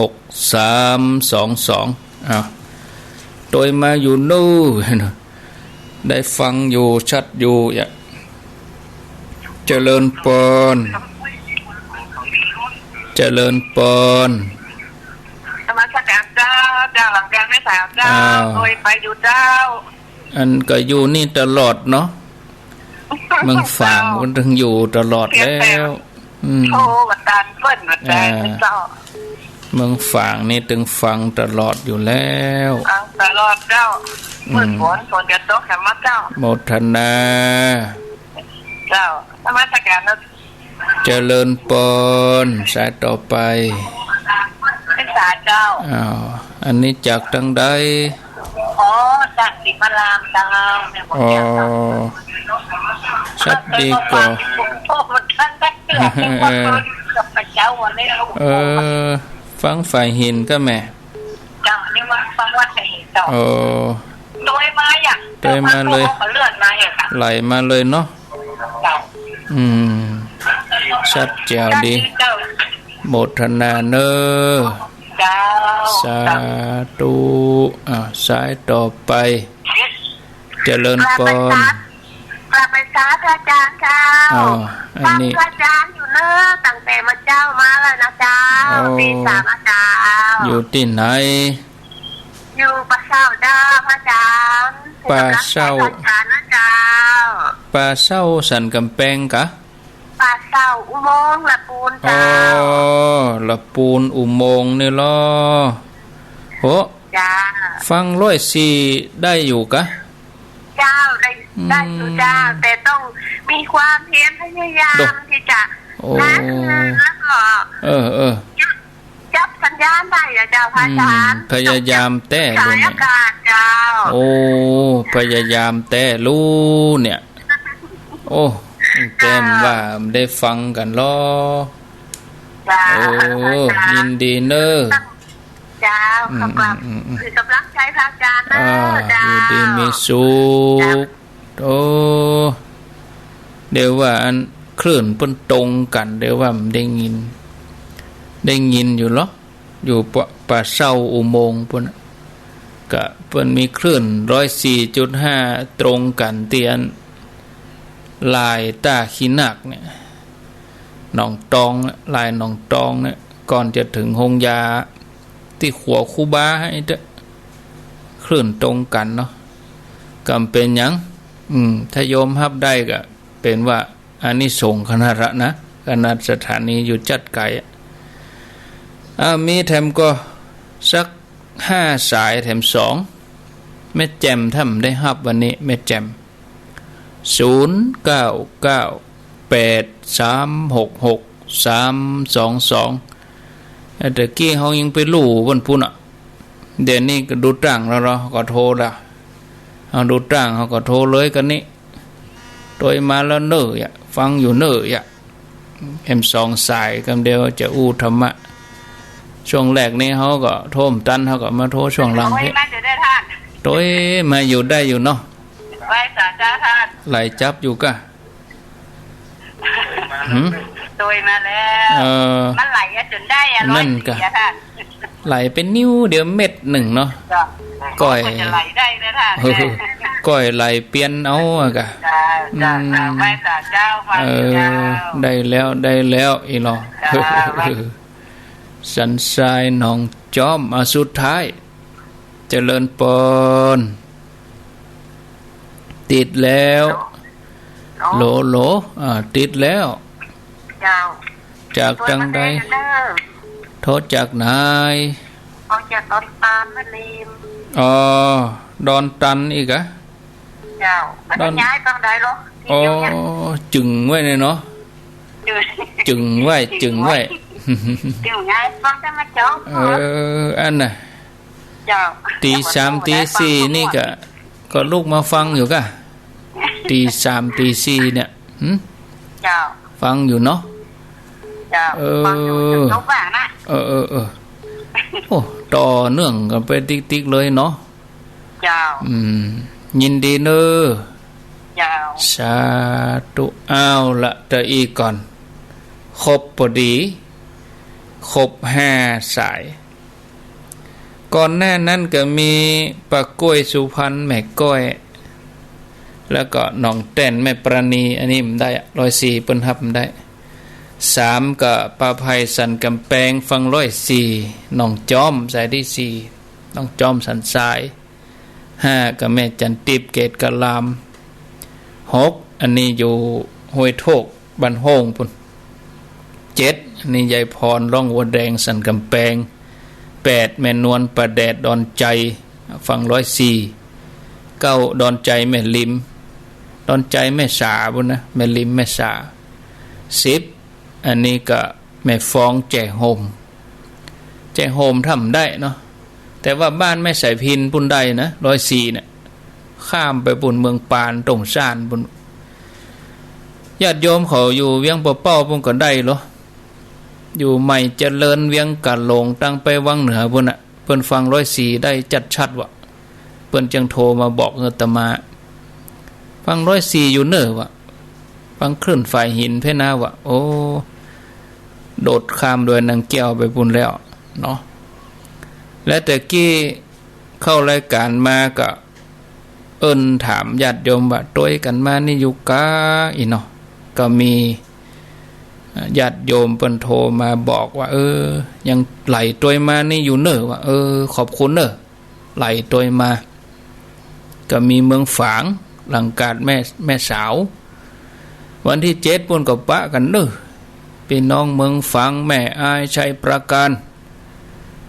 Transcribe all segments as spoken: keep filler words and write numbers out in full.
หกสามสองสอง อ้าว ตวยมาอยู่เน่อ ได้ฟังอยู่ ชัดอยู่ อย่า เจริญปอน เจริญปอน นมัสการเจ้า เจ้า หลังการไม่สามเจ้า อ้าว ตวยไปอยู่เจ้า อันก็อยู่นี่ตลอดเนาะ เมืองฝาง เจ้า มันถึงอยู่ตลอดแล้ว เพียงแต่ อืม โทรมาตามเปิ้นมาตาม อ่า เจ้า เมืองฝางนี่ถึงฟังตลอดอยู่แล้ว ฟังตลอดเจ้า อืม เมื่อฝน ฝนจะตกแหมเจ้า โมทนา เจ้า นมัสการนะ เจริญปอน สายต่อไป เป็นสายเจ้า อ้าว อันนี้จากตางใด อ๋อ จากศรีมารามเจ้า อ๋อ ชัดดีก่อ โอ้ มันท่านได้เกิด เออ เจ้าวันนี้ เออ ฟังฝ่ายหินก็แหม เจ้า นี่ว่าฟังว่าไทยเจ้า โอ้ ตวยมาอย่าง ตวยมาเลย เลื่อนมาอย่างค่ะ ไหลมาเลยเนาะ เจ้า อืม ชัดแจ๋วดี ชัดดีเจ้า โมทนาเน่อ เจ้า สาธุ อ่ะ สายต่อไป เจริญปอน กราบไหว้สา กราบไหว้สาพระอาจารย์เจ้า อ๋อ อันนี้ ฟังพระอาจารย์อยู่เน่อ ตั้งแต่เมื่อเจ๊ามาเลยนะเจ้า โอ้ ตีสามนะเจ้า อยู่ตี้ไหน อยู่ป่าเศร้าเจ้า พระอาจารย์ ป่าเศร้า กำลังใจพระอาจารย์นะเจ้า ป่าเศร้าสันกำแพงกะ ป่าเศร้าอุโมงค์ละปูนเจ้า อ๋อ ละปูนอุโมงค์นี่ลอ โห จ้า ฟังร้อยสี่ได้อยู่กะ เจ้า ได้ อืม ได้อยู่เจ้า แต่ต้องมีความเพียรพยายาม โด ที่จะ โอ้ หาเงินแล้วก็ เออ เออ จับสัญญาณได้อะเจ้า พระอาจารย์ อืม พยายามแต๊เลยเนี่ย สายอากาศเจ้า โอ้ พยายามแต๊ลูเนี่ย โอ้ แจ้งว่าได้ฟังกั๋นลอ เจ้า โอ้ พระอาจารย์ ยินดีเน่อ เจ้า อืม ขอกราบ อืม อืม คือกำลังใจพระอาจารย์เน่อ อ่า เจ้า อยู่ดีมีสุข เจ้า โอ้ เดี๋ยวว่าอันคลื่นเปิ้นตรงกั๋น เดี๋ยวว่ามันได้ยิน ได้ยินอยู่ลอ อยู่ป่า ป่าเศร้าอุโมงค์ปุ้นน่ะ กะเปิ้นมีคลื่นร้อยสี่จุดห้า ตรงกั๋นตี้อันลายต้าขี้นักเนี่ย หนองตองน่ะ ลายหนองตองเนี่ย ก่อนจะเถิงโฮงยา ตี้ขัวคูบาหั้นเต๊อะ คลื่นตรงกั๋นเนาะ กำเป๋นหยัง อืม ถ้าโยมฮับได้ก็เป๋นว่าอานิสงส์ขนาดละนะ ขนาดสถานีอยู่จัดไก๋อะ อ่า มีแถมก่อสักห้าสาย แถมสอง แม่แจ่ม ถ้าบ่ได้ฮับวันนี้ แม่แจ่ม ศูนย์เก้าเก้าแปดสามหกหกสามสองสอง แต่กี้เฮายังไปลู่บนปุ้นอะ เดี๋ยวนี้ก็ดูตั้งแล้วเนาะ ก็โทรละ เอาดูตั้ง เฮาก็โทรเลยกั๋นนี่ ตวยมาแล้วเน่ออะ ฟังอยู่เน่ออะ แถมสองสาย กำเดียวจะอู้ธรรมะ ช่วงแรกนี้เฮาก็โทรบ่ตัน เฮาก็มาโทรช่วงหลัง โอ้ย เฮ้ย มาอยู่ได้ท่าน ตวยมาอยู่ได้อยู่เนาะ ไหว้สาเจ้าท่าน ไหลจับอยู่กะ หืม ตวยมาแล้ว เออ มันไหลอะจ๋นได้อะ นั่นกะ ร้อยสี่อะท่าน ไหลเป๋นนิ้วเดียวเม็ดนึ่งเนาะ จ้ะ ก้อย ก็จะไหลได้นะท่าน เออ ก้อยไหลเปียนเอาอะกะ จ้ะ จ้ะ อืม จ้ะ ไหว้สาเจ้า ไหว้สาเจ้า เออ ได้แล้ว ได้แล้ว อีหลอ จ้ะ ไหว้ สันทรายหนองจ๊อม อ่ะ สุดท้าย เจริญปอน ติดแล้ว ฮัลโหล ฮัลโหล อ่า ติดแล้ว เจ้า จากตางใด โทรมาแจ้งเน่อ โทรจากไหน โทรจากดอนตาน แม่ริม อ๋อ ดอนตันอีกอะ เจ้า มัน ดอน ย้ายตางใดลอ อ๋อ จึงไว้เนี่ยเนาะ จึง จึงไว้ จึงไว้ จึงย้ายตางใดมาเจ้า เออ อันน่ะ เจ้า ตีสามตีสี่นี่ก็ ก็ลุกมาฟังอยู่กะ ตีสามตีสี่เนี่ย หืม เจ้า ฟังอยู่เนาะ เจ้า เออ ฟังอยู่ เจ้าว่านะ เออ เออ เออ โอ้ ต่อเนื่องกั๋นไปติ๊กๆ เลยเนาะ เจ้า อืม ยินดีเน่อ เจ้า สาธุ เอาละ ตะอี้ก่อน ครบปอดี ครบห้าสาย ก่อนหน้านั้นก็มีป้าก้อยสุพรรณ แม่ก้อย แล้วก็หนองแต้น แม่ปราณี อันนี้บ่ได้ ร้อยสี่เปิ้นฮับบ่ได้ สามก็ป้าไพสันกำแปง ฝั่งร้อยสี่ หนองจอม สายตี้สี่ หนองจอมสันทราย ห้าก็แม่จันติบ เกตกะลาม หก อันนี้อยู่ห้วยโทก บ้านโฮ่งปู้น เจ็ด อันนี้ยายพร ร่องวัวแดง สันกำแปง แปด แม่นวล ป่าแดด ดอนไจ ฝั่งร้อยสี่ เก้า ดอนไจ แม่ริม ดอนไจ แม่สาปู้นนะ แม่ริม แม่สา สิบ อันนี้ก็แม่ฟอง แจ้ห่ม แจ้ห่มถ้าบ่ได้เนาะ แต่ว่าบ้านแม่สายพินปู้นได้นะ ร้อยสี่เนี่ย ข้ามไปปู้นเมืองปาน ตงสานปู้น ญาติโยมเขาอยู่เวียงป่าเป้าปู้นก็ได้เหรอ อยู่ใหม่เจริญ เวียงกาหลง ตั้งไปวังเหนือปู้นน่ะ เปิ้นฟังร้อยสี่ได้จัดชัดวะ เปิ้นจึงโทรมาบอกอาตมา ฟังร้อยสี่อยู่เน่อวะ ฟังคลื่นฝายหินเพนะวะ โอ้ โดดข้ามดอยนางแก้วไปปู้นแล้วเนาะ และแต่กี้เข้ารายการมาก็เอิ้นถามญาติโยมว่า ตวยกั๋นมานี่อยู่กาอี้เนาะ ก็มี อ่า ญาติโยมเปิ้นโทรมาบอกว่า เออ ยังไหลตวยมานี่อยู่เน่อวะ เออ ขอบคุณเน่อ ไหลตวยมา ก็มีเมืองฝาง หลังกาด แม่ แม่สาว วันตี้เจ็ดปู้นก็ปะกั๋นเน่อ ปี้น้องเมืองฝาง แม่อาย ชัยปราการ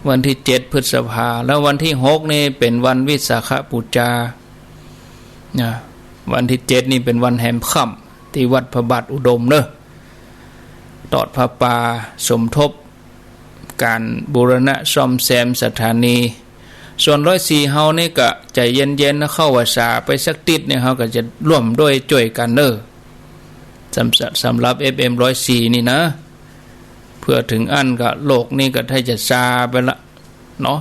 วันตี้เจ็ดพฤษภา แล้ววันตี้หกนี่เป๋นวันวิสาขบูชานะ วันตี้เจ็ดนี่เป๋นวันแฮมค่ำ ตี้วัดพระบาทอุดมเน่อ ตอดผ้าป่าสมทบก๋านบูรณะซ่อมแซมสถานี ส่วนร้อยสี่เฮานี่ก็ใจ๋เย็นๆ นะ เข้าพรรษาไปสักติ๊ดนี่ เฮาก็จะร่วมด้วยจ้วยกั๋นเน่อ สำ สำหรับ เอฟเอ็ม ร้อยสี่นี่นะ เปื้อเถิงอั้นก็โลกนี่ก็ถ้าจะซาไปละเนาะ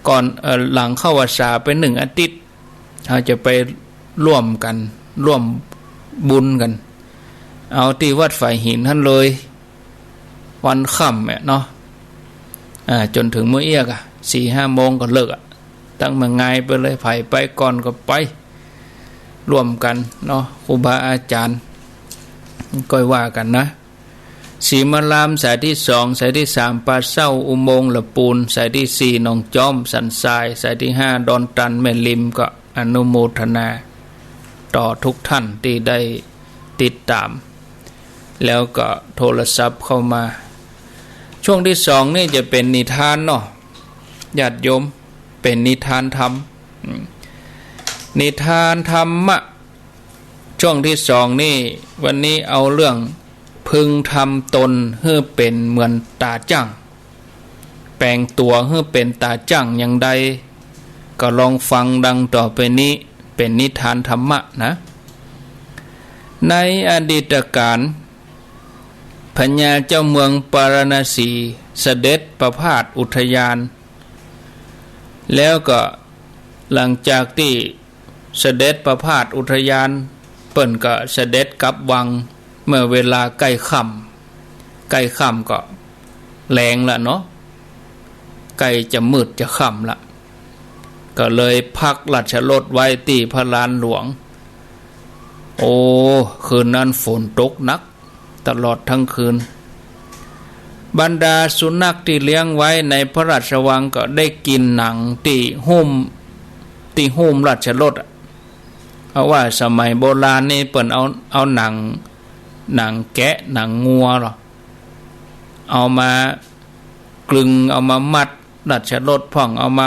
ก่อน เอ่อ หลังเข้าพรรษาไปนึ่งอาติ๊ด เฮาจะไปร่วมกั๋น ร่วมบุญกั๋น เอาตี้วัดฝายหินหั้นเลย วันค่ำเนี่ยเนาะ อ่า จ๋นเถิงมื้อเอี้ยก่ะ สี่ห้าโมงก็เลิกอะ ตั้งแม่งายไปเลย ใผไปก่อนก็ไป ร่วมกั๋นเนาะ ครูบาอาจ๋ารย์ ก้อยว่ากั๋นนะ ศรีมาราม สายตี้สอง สายตี้สาม ป่าเซ้า อุโมงค์ละปูน สายตี้สี่ หนองจ๊อม สันทราย สายตี้ห้า ดอนตัน แม่ริม ก็อนุโมทนา ต่อทุกท่านตี้ได้ติดต๋าม แล้วก็โทรศัพท์เข้ามา ช่วงตี้สองนี่จะเป๋นนิทานเนาะ ญาติโยม เป๋นนิทานธรรม อืม นิทานธรรมะ ช่วงตี้สองนี่ วันนี้เอาเรื่องพึงทำตนหื้อเป๋นเหมือนต๋าจ๊าง แป๋งตั๋วหื้อเป๋นต๋าจ๊างอย่างใด ก็ลองฟังดังต่อไปนี้ เป๋นนิทานธรรมะนะ ในอดีตกาล พญาเจ้าเมืองปาราณสีเสด็จประพาสอุทยาน แล้วก็หลังจากตี้เสด็จประพาสอุทยาน เปิ้นก็เสด็จกลับวัง เมื่อเวลาใก้ค่ำ ใก้ค่ำก็แลงละเนาะ ใก้จะมืดจะค่ำละ ก็เลยพักราชรถไว้ตี้พระลานหลวง โอ้ คืนนั้นฝนตกหนักตลอดทั้งคืน บรรดาสุนัขตี้เลี้ยงไว้ในพระราชวังก็ได้กิ๋นหนังตี้หุ้ม ตี้หุ้มราชรถอะ เอาว่าสมัยโบราณนี่เปิ้นเอา เอาหนัง หนังแกะ หนังงัวเหรอ เอามากลึง เอามามัดราชรถพ่อง เอามา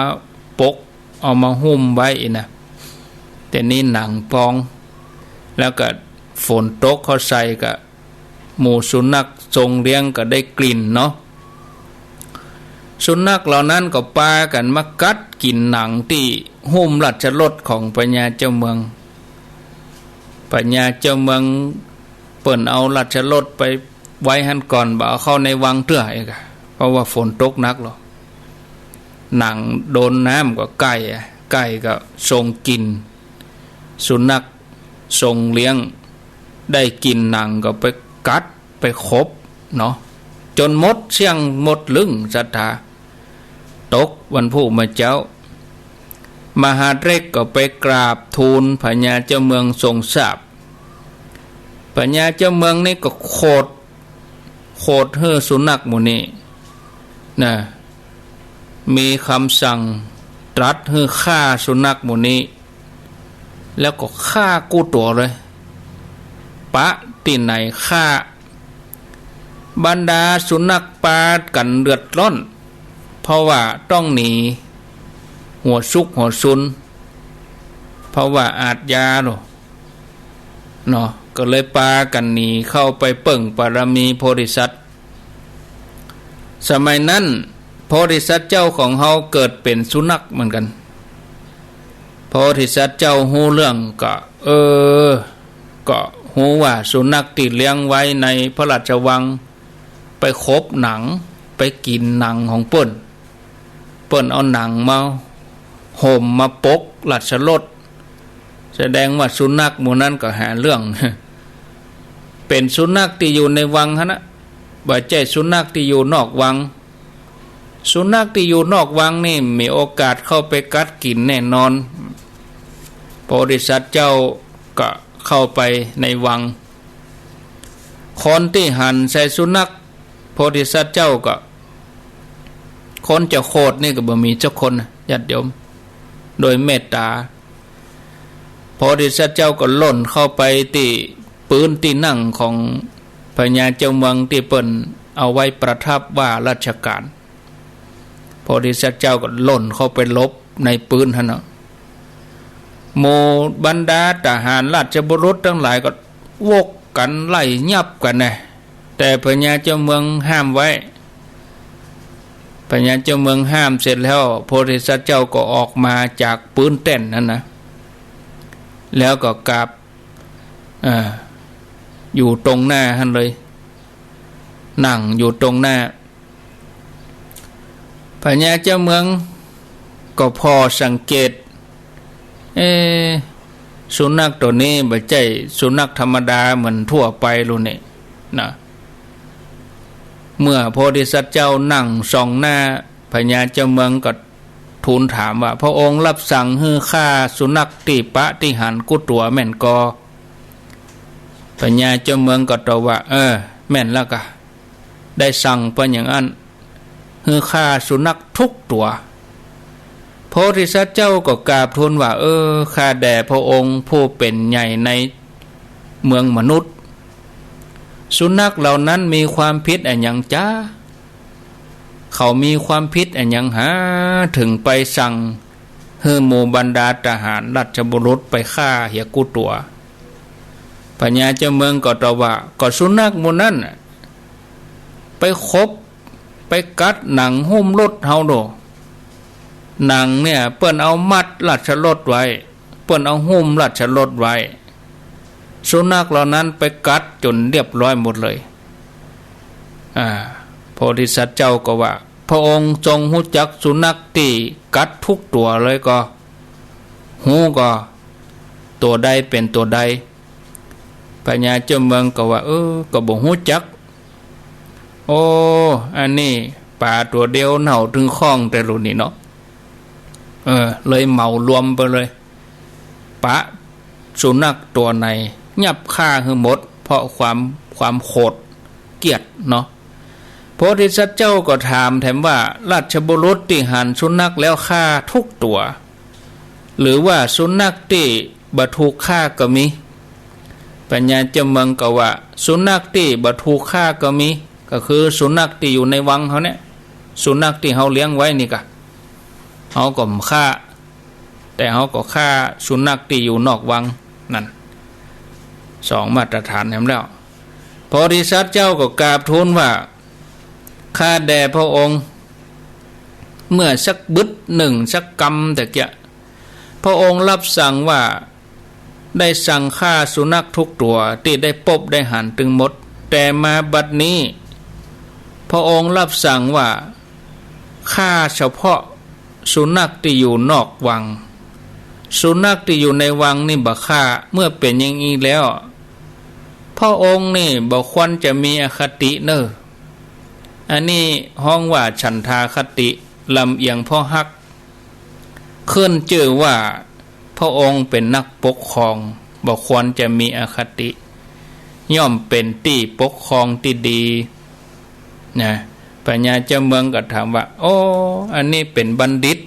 ปก เอามาหุ้มไว้อี้นะ แต่นี่หนังปลอม แล้วก็ฝนตกเข้าใส่ก็ หมู่สุนัขทรงเลี้ยงก็ได้กลิ่นเนาะ สุนัขเหล่านั้นก็ปากั๋นมากัดกิ๋นหนังตี้หุ้มราชรถของพญาเจ้าเมือง พญาเจ้าเมืองเปิ้นเอาราชรถไปไว้หั้นก่อน บ่เอาเข้าในวังเตื้ออีกอะ เพราะว่าฝนตกหนักเหรอ หนังโดนน้ำก็ไก่อะ ไก่ก็ทรงกลิ่น สุนัขทรงเลี้ยง ได้กลิ่นหนังก็ไปกัดไปขบเนาะ จ๋นหมดเสี้ยงหมดลึ่งศรัทธา ตกวันพูกเมื่อเจ๊า มหาดเล็กก็ไปกราบทูลพญาเจ้าเมืองทรงทราบ พญาเจ้าเมืองนี่ก็โขด โขดหื้อสุนัขหมู่นี้นะ มีกำสั่งตรัสหื้อฆ่าสุนัขหมู่นี้ แล้วก็ฆ่ากู้ตั๋วเลย ปะตี้ไหนฆ่า บรรดาสุนัขปากั๋นเดือดร้อน เพราะว่าต้องหนีหัวซุกหัวซุน เพราะว่าอาชญาโล เนาะ ก็เลยปากั๋นหนีเข้าไปเปิ้งบารมีโพธิสัตว์ สมัยนั้นโพธิสัตว์เจ้าของเฮาเกิดเป๋นสุนัขเหมือนกั๋น โพธิสัตว์เจ้าฮู้เรื่องก็ เออ ก็ฮู้ว่าสุนัขตี้เลี้ยงไว้ในพระราชวัง ไปขบหนัง ไปกิ๋นหนังของเปิ้น เปิ้นเอาหนังมาห่มมาปกราชรถ แสดงว่าสุนัขหมู่นั้นก็หาเรื่อง เป๋นสุนัขตี้อยู่ในวังหั้นนะ บ่ใจ้สุนัขตี้อยู่นอกวัง สุนัขตี้อยู่นอกวังนี่มีโอกาสเข้าไปกัดกิ๋นแน่นอน โพธิสัตว์เจ้าก็เข้าไปในวัง คนตี้หันใส่สุนัข โพธิสัตว์เจ้าก็ คนจะโขดนี่ก็บ่มีสักคนนะ ญาติโยม โดยเมตต๋า โพธิสัตว์เจ้าก็ล่นเข้าไปตี้ปื๊นตี้นั่งของพญาเจ้าเมืองตี้เปิ้นเอาไว้ประทับว่าราชก๋าน โพธิสัตว์เจ้าก็ล่นเข้าไปหลบในปื๊นหั้นเนาะ หมู่บรรดาทหารราชบุรุษตังหลายก็วกกั๋นไล่ยับกั๋นนะ แต่พญาเจ้าเมืองห้ามไว้ พญาเจ้าเมืองห้ามเสร็จแล้ว โพธิสัตว์เจ้าก็ออกมาจากปื๊นแต้นหั้นนะ แล้วก็กราบ อ่า อยู่ตรงหน้าหั้นเลย นั่งอยู่ตรงหน้า พญาเจ้าเมืองก็ผ่อสังเกต เอ๊ะ สุนัขตั๋วนี้บ่ใจ้สุนัขธรรมดาเหมือนทั่วไปลูกนี่นะ เมื่อโพธิสัตว์เจ้านั่งส่องหน้า พญาเจ้าเมืองก็ทูลถามว่า พระองค์รับสั่งหื้อฆ่าสุนัขตี้ปะตี้หันกู้ตั๋วแม่นก่อ พญาเจ้าเมืองก็ตอบว่า เออ แม่นแล้วกา ได้สั่งไปอย่างอั้น หื้อฆ่าสุนัขทุกตั๋ว โพธิสัตว์เจ้าก็กราบทูลว่า เออ ข้าแด่พระองค์ผู้เป๋นใหญ่ในเมืองมนุษย์ สุนัขเหล่านั้นมีความผิดอะหยังจ๊า เขามีความผิดอะหยังหา เถิงไปสั่งหื้อหมู่บรรดาทหารราชบุรุษไปฆ่าเหียกู้ตั๋ว พญาเจ้าเมืองก็ตอบว่า ก็สุนัขหมู่นั้นน่ะ ไปขบ ไปกัดหนังหุ้มรถเฮาโด หนังเนี่ยเปิ้นเอามัดราชรถไว้ เปิ้นเอาหุ้มราชรถไว้ สุนัขเหล่านั้นไปกัดจ๋นเรียบร้อยหมดเลย อ่า โพธิสัตว์เจ้าก็ว่า พระองค์ทรงฮู้จักสุนัขตี้กัดทุกตั๋วเลยก่อ ฮู้ก่อ ตั๋วใดเป๋นตั๋วใด พญาเจ้าเมืองก็ว่า เออ ก็บ่ฮู้จัก โอ้ อันนี้ป๋าตั๋วเดียวเน่าตึงคล่องแต๊ลูกนี่เนาะ เออ เลยเหมารวมไปเลย ปะสุนัขตั๋วไหนยับฆ่าหื้อหมด เพราะความ ความโขดเกลียดเนาะ โพธิสัตว์เจ้าก็ถามแถมว่า ราชบุรุษตี้หันสุนัขแล้วฆ่าทุกตั๋ว หรือว่าสุนัขตี้บ่ถูกฆ่าก็มี พญาเจ้าเมืองก็ว่า สุนัขตี้บ่ถูกฆ่าก็มี ก็คือสุนัขตี้อยู่ในวังเฮาเนี่ย สุนัขตี้เฮาเลี้ยงไว้นี่กา เฮาก็บ่ฆ่า แต่เฮาก็ฆ่าสุนัขตี้อยู่นอกวัง นั่น สองมาตรฐานแหมแล้ว โพธิสัตว์เจ้าก็กราบทูลว่า ข้าแด่พระองค์ เมื่อสักบึดนึ่งสักกำแต่เกี้ย พระองค์รับสั่งว่า ได้สั่งฆ่าสุนัขทุกตั๋วตี้ได้ปบได้หันตึงหมด แต่มาบัดนี้ พระองค์รับสั่งว่า ฆ่าเฉพาะสุนัขตี้อยู่นอกวัง สุนัขตี้อยู่ในวังนี่บ่ฆ่า เมื่อเป๋นอย่างอี้แล้ว พระองค์นี่บ่ควรจะมีอคติเน่อ อันนี้ฮ้องว่าฉันทาคติ ลำเอียงเพราะฮัก ขึ้นจื้อว่าพระองค์เป๋นนักปกครอง บ่ควรจะมีอคติ ย่อมเป๋นตี้ปกครองตี้ดี นะ พญาเจ้าเมืองก็ถามว่า โอ้ อันนี้เป๋นบัณฑิต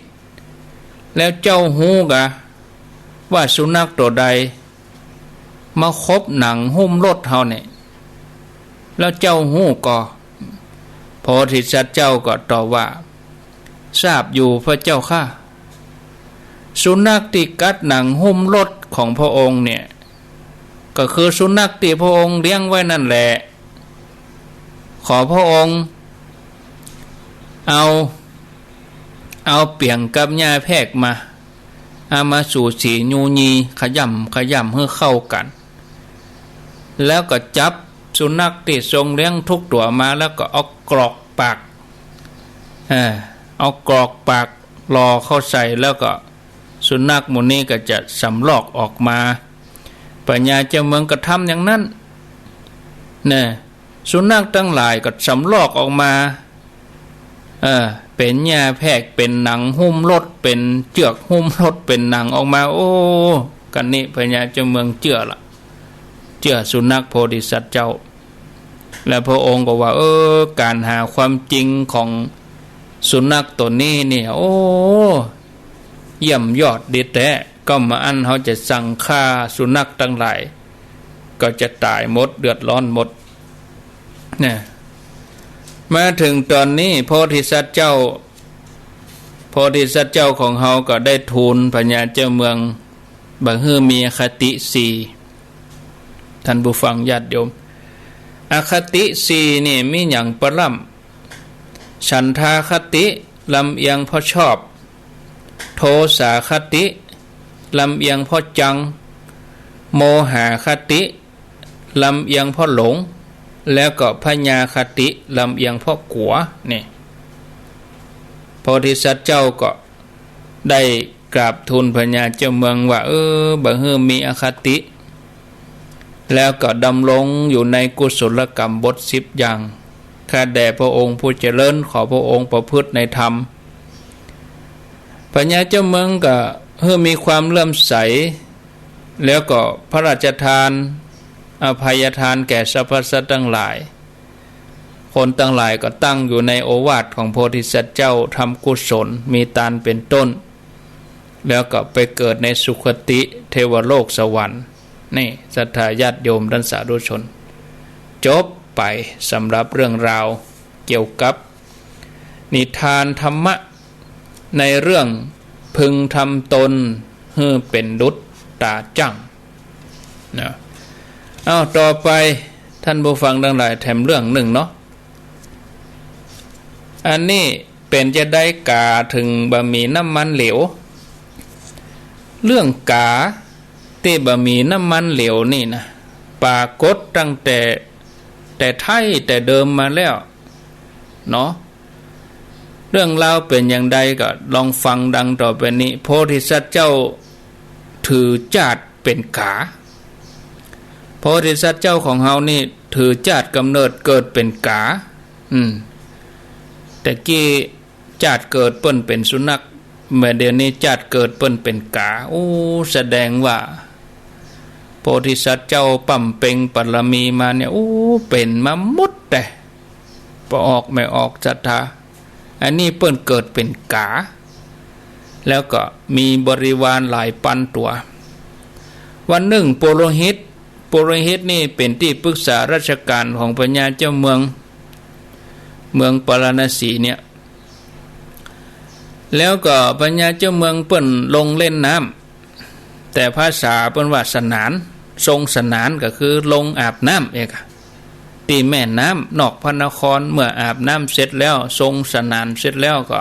แล้วเจ้าฮู้กาว่าสุนัขตั๋วใดมาขบหนังหุ้มรถเฮาเนี่ย แล้วเจ้าฮู้ก่อ โพธิสัตว์เจ้าก็ตอบว่า ทราบอยู่พระเจ้าข้า สุนัขตี้กัดหนังหุ้มรถของพระองค์เนี่ย ก็คือสุนัขตี้พระองค์เลี้ยงไว้นั่นแหละ ขอพระองค์เอา เอาเปียงกับหญ้าแพรกมา เอามาสูสียูยี ขย่ำขย่ำหื้อเข้ากั๋น แล้วก็จับสุนัขตี้ทรงเลี้ยงทุกตั๋วมา แล้วก็เอากรอกปาก เออ เอากรอกปากหล่อเข้าใส่ แล้วก็สุนัขหมู่นี้ก็จะสำรอกออกมา พญาเจ้าเมืองก็ทำอย่างนั้น เนี่ย สุนัขตังหลายก็สำรอกออกมา เออ เป๋นหญ้าแพรก เป๋นหนังหุ้มรถ เป๋นเจื้อกหุ้มรถ เป๋นหนังออกมา โอ้ กั๋นนี้พญาเจ้าเมืองเจื้อละ เจื้อสุนัขโพธิสัตว์เจ้า แล้วพระองค์ก็ว่า เออ ก๋านหาความจริงของสุนัขตั๋วนี้เนี่ย โอ้ เยี่ยมยอดดีแต๊ ก็บ่อั้นเฮาจะสั่งฆ่าสุนัขตังหลาย ก็จะต๋ายหมด เดือดร้อนหมด เนี่ย มาเถิงต๋อนนี้โพธิสัตว์เจ้า โพธิสัตว์เจ้าของเฮาก็ได้ทูลพญาเจ้าเมือง บ่หื้อมีอคติสี่ ท่านผู้ฟังญาติโยม อคติสี่นี่มีหยังปะล่ำ ฉันทาคติ ลำเอียงเพราะชอบ โทสาคติ ลำเอียงเพราะจัง โมหาคติ ลำเอียงเพราะหลง แล้วก็พยาคติ ลำเอียงเพราะกั๋ว นี่ โพธิสัตว์เจ้าก็ได้กราบทูลพญาเจ้าเมืองว่า เออ บ่หื้อมีอคติ แล้วก็ดำรงอยู่ในกุศลกรรมบทสิบอย่าง ข้าแด่พระองค์ผู้เจริญ ขอพระองค์ประพฤติในธรรม พญาเจ้าเมืองก็หื้อมีความเลื่อมใส แล้วก็พระราชทานอภัยทานแก่สรรพสัตว์ตังหลาย คนตังหลายก็ตั้งอยู่ในโอวาทของโพธิสัตว์เจ้า ทำกุศล มีตานเป๋นต้น แล้วก็ไปเกิดในสุคติเทวโลกสวรรค์ นี่ศรัทธาญาติโยมท่านสาธุชน จบไปสำหรับเรื่องราวเกี่ยวกับนิทานธรรมะ ในเรื่องพึงทำตนหื้อเป๋นดุจต๋าจั่ง นะ เอ้า ต่อไปท่านผู้ฟังตังหลาย แถมเรื่องนึ่งเนาะ อันนี้เป๋นจาใดกาเถิงบ่มีน้ำมันเหลว เรื่องกาตี้บ่มีน้ำมันเหลวนี่นะ ปรากฏตั้งแต่ แต่ไท้แต่เดิมมาแล้วเนาะ เรื่องราวเป๋นอย่างใดก็ลองฟังดังต่อไปนี้ โพธิสัตว์เจ้าถือจ้าดเป๋นกา โพธิสัตว์เจ้าของเฮานี่ถือจ้าดกำเนิดเกิดเป๋นกา อืม แต่กี้จ้าดเกิดเปิ้นเป๋นสุนัข แม้เดี๋ยวนี้จ้าดเกิดเปิ้นเป๋นกา โอ้ แสดงว่า โพธิสัตว์เจ้าบำเพ็ญบารมีมาเนี่ย โอ้ เป๋นมาหมดแต่ บ่ออกแม่ออกศรัทธา อันนี้เปิ้นเกิดเป๋นกา แล้วก็มีบริวารหลายปันตั๋ว วันนึ่งปุโรหิต ปุโรหิตนี่เป๋นตี้ปรึกษาราชก๋านของพญาเจ้าเมือง เมืองปาราณสีเนี่ย แล้วก็พญาเจ้าเมืองเปิ้นลงเล่นน้ำ แต่ภาษาเปิ้นว่าสนาน ทรงสนานก็คือลงอาบน้ำเองอะ ตี้แม่น้ำนอกพระนคร เมื่ออาบน้ำเสร็จแล้ว ทรงสนานเสร็จแล้วก็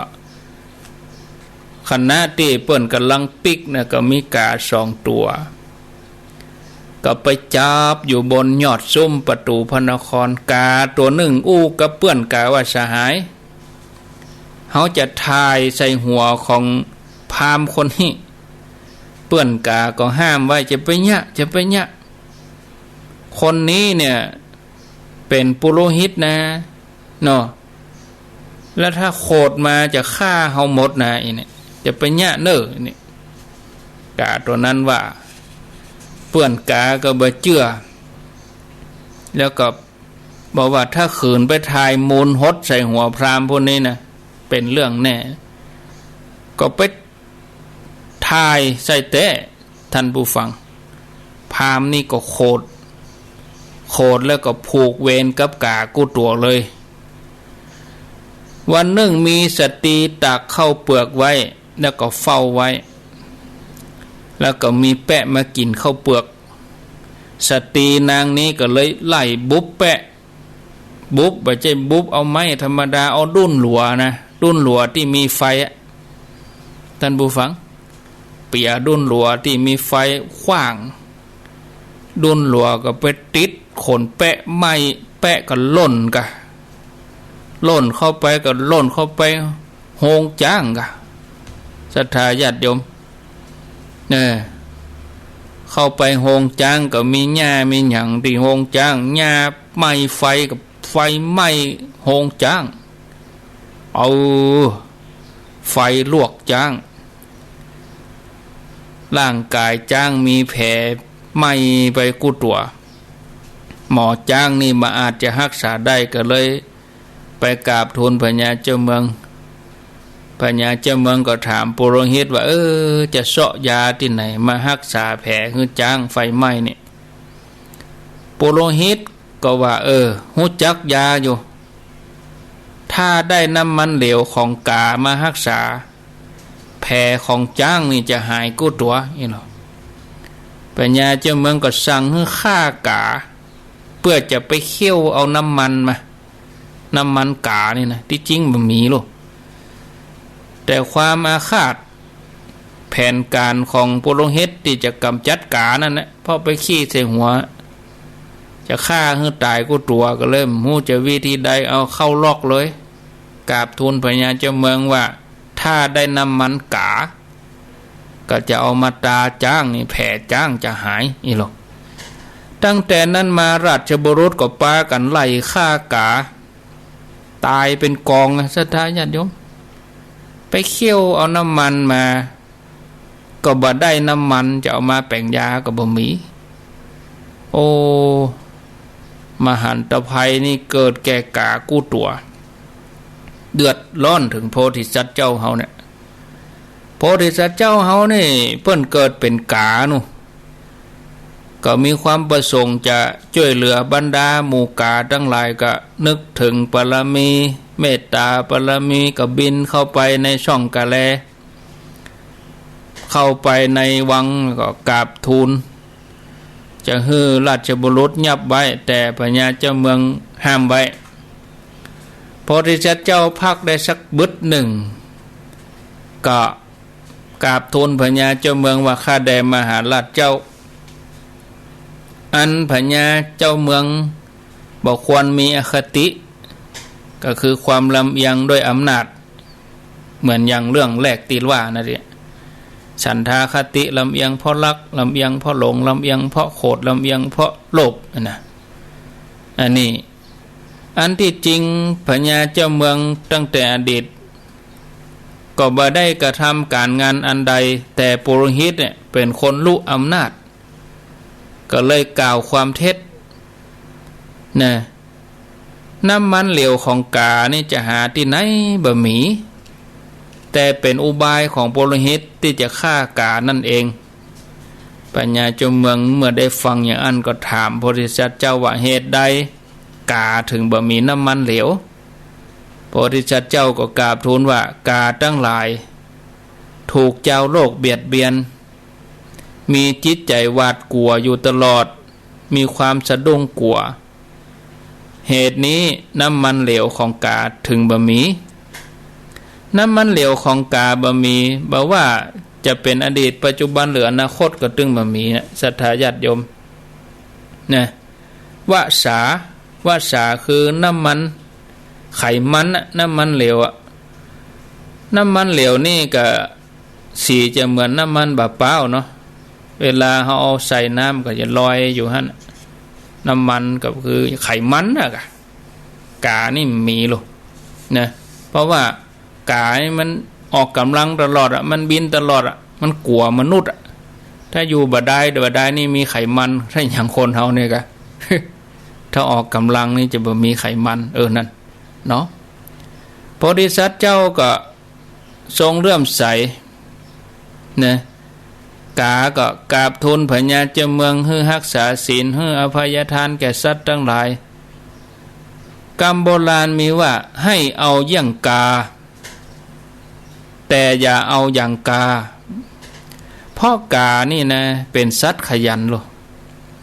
ขณะตี้เปิ้นก่ำลังปิ๊กนะ ก็มีก๋าสองตั๋ว ก็ไปจับอยู่บนยอดซุมประตู๋พระนคร ก๋าตั๋วนึ่งอู้กับเปื้อนก๋าว่า สหาย เฮาจะถ่ายใส่หัวของพราหมณ์คนนี้ เปื้อนก๋าก็ห้ามไว้ จะไปเยียะ จะไปเยียะ คนนี้เนี่ยเป๋นปุโรหิตนะ เนาะ แล้วถ้าโขดมาจะฆ่าเฮาหมดนะ อีนี่ จะไปเยียะเน่อ อีนี่ ก๋าตั๋วนั้นว่า เปื้อนก๋าก็บ่เจื้อ แล้วก็บอกว่าถ้าขืนไปถ่ายมูลหดใส่หัวพราหมณ์ผู้นี้นะ เป๋นเรื่องแน่ ก็ไป ถ่ายใส่แต๊ ท่านผู้ฟัง พราหมณ์นี่ก็โขด โขดแล้วก็ผูกเวรกับก๋ากู้ตั๋วเลย วันนึ่งมีสตรีตากข้าวเปือกไว้ แล้วก็เฝ้าไว้ แล้วก็มีแป๊ะมากิ๋นข้าวเปือก สตรีนางนี้ก็เลยไล่บุบแป๊ะ บุบ บ่ใจ้บุบเอาไม้ธรรมดา เอาดุ้นหลัวนะ ดุ้นหลัวตี้มีไฟอะ ท่านผู้ฟัง เปียดุ้นหลัวตี้มีไฟขว้าง ดุ้นหลัวก็ไปติดขนแป๊ะ ไหม้ แป๊ะก็ล่นกา ล่นเข้าไปก็ล่นเข้าไปโฮงจ๊างกา ศรัทธาญาติโยม เออ เข้าไปโฮงจ๊างก็มีหญ้ามีหยังตี้โฮงจ๊าง หญ้าไหม้ไฟก็ไฟไหม้โฮงจ๊าง เอาไฟลวกจ๊าง ร่างก๋ายจ๊างมีแผลไหม้ไปกู้ตั๋ว หมอจ๊างนี่บ่อาจจะฮักษาได้ ก็เลยไปกราบทูลพญาเจ้าเมือง พญาเจ้าเมืองก็ถามปุโรหิตว่า เออ จะเซาะยาตี้ไหนมาฮักษาแผลหื้อจ๊างไฟไหม้นี่ ปุโรหิตก็ว่า เออ ฮู้จักยาอยู่ ถ้าได้น้ำมันเหลวของก๋ามาฮักษา แผลของจ๊างนี่จะหายกู้ตั๋ว อีหลอ พญาเจ้าเมืองก็สั่งหื้อฆ่าก๋า เปื้อจะไปเคี่ยวเอาน้ำมันมา น้ำมันก๋านี่นะ ตี้จริงบ่มีลูก แต่ความอาฆาต แผนก๋านของปุโรหิตตี้จะก๋ำจัดก๋านั่นแหละ เพราะไปขี้ใส่หัว จะฆ่าหื้อต๋ายกู้ตั๋ว ก็เลยบ่ฮู้จะวิธีใด เอาเข้าล็อกเลย กราบทูลพญาเจ้าเมืองว่า ถ้าได้น้ำมันก๋า ก็จะเอามาตาจ๊างนี่ แผลจ๊างจะหาย อีหลอ ตั้งแต่นั้นมาราชบุรุษก็ปากั๋นไล่ฆ่าก๋า ต๋ายเป๋นกองนะ ศรัทธาญาติโยม ไปเคี่ยวเอาน้ำมันมา ก็บ่ได้น้ำมัน จะเอามาแป๋งยาก็บ่มี โอ้ มหันตภัยนี่เกิดแก่ก๋ากู้ตั๋ว เดือดร้อนเถิงโพธิสัตว์เจ้าเฮาเนี่ย โพธิสัตว์เจ้าเฮานี่เปิ้นเกิดเป๋นก๋านู่น ก็มีความประสงค์จะจ้วยเหลือบรรดาหมู่ก๋าตังหลาย ก็นึกเถิงบารมี เมตตาบารมี ก็บินเข้าไปในช่องกาแล เข้าไปในวังก็กราบทูล จะหื้อราชบุรุษยับไว้ แต่พญาเจ้าเมืองห้ามไว้ โพธิสัตว์เจ้าพักได้สักบึดนึ่ง ก็กราบทูลพญาเจ้าเมืองว่า ข้าแต่มหาราชเจ้า อันพญาเจ้าเมืองบ่ควรมีอคติ ก็คือความลำเอียงด้วยอำนาจ เหมือนอย่างเรื่องแรกตี้ว่านั่นแหละ ฉันทาคติ ลำเอียงเพราะรัก ลำเอียงเพราะหลง ลำเอียงเพราะโขด ลำเอียงเพราะโลภ นั่นนะ อันนี้ อันตี้จริงพญาเจ้าเมืองตั้งแต่อดีต ก็บ่ได้กระทำก๋านงานอันใด แต่ปุโรหิตเนี่ยเป๋นคนรู้อำนาจ ก็เลยกล่าวความเท็จ นะ น้ำมันเหลวของก๋านี่จะหาตี้ไหนบ่มี แต่เป๋นอุบายของปุโรหิตตี้จะฆ่าก๋านั่นเอง พญาเจ้าเมืองเมื่อได้ฟังอย่างอั้นก็ถามโพธิสัตว์เจ้าว่า เหตุใดก๋าเถิงบ่มีน้ำมันเหลว โพธิสัตว์เจ้าก็กราบทูลว่า ก๋าตังหลาย ถูกจาวโลกเบียดเบียน มีจิตใจ๋หวาดกั๋วอยู่ตลอด มีความสะดุ้งกั๋ว เหตุนี้น้ำมันเหลวของก๋าเถิงบ่มี น้ำมันเหลวของก๋าบ่มี บ่ว่าจะเป๋นอดีต ปัจจุบัน หรืออนาคตก็ตึงบ่มีนะ ศรัทธาญาติโยม นะ วสา วสาคือน้ำมัน ไขมันน่ะ น้ำมันเหลวอะ น้ำมันเหลวนี่ก็สีจะเหมือนน้ำมันบ่าป๊าวเนาะ เวลาเฮาเอาใส่น้ำก็จะลอยอยู่หั้นน่ะ น้ำมันก็คือไขมันน่ะกะ ก๋านี่มีลูก นะ เพราะว่ากานี่มันออกก๋ำลังตลอดอะ มันบินตลอดอะ มันกั๋วมนุษย์อะ ถ้าอยู่บ่าดาย บ่าดายนี่มีไขมัน ถ้าอย่างคนเฮานี่ก็ ถ้าออกก๋ำลังนี่จะบ่มีไขมัน เออ นั่นเนาะ โพธิสัตว์เจ้าก็ทรงเลื่อมใสนะ กาก็กราบทูลพญาเจ้าเมืองหื้อฮักษาศีล หื้ออภัยทานแก่สัตว์ตังหลาย กำโบราณมีว่า ให้เอาเยี่ยงกา แต่อย่าเอาอย่างกา เพราะกานี่นะ เป๋นสัตว์ขยันโล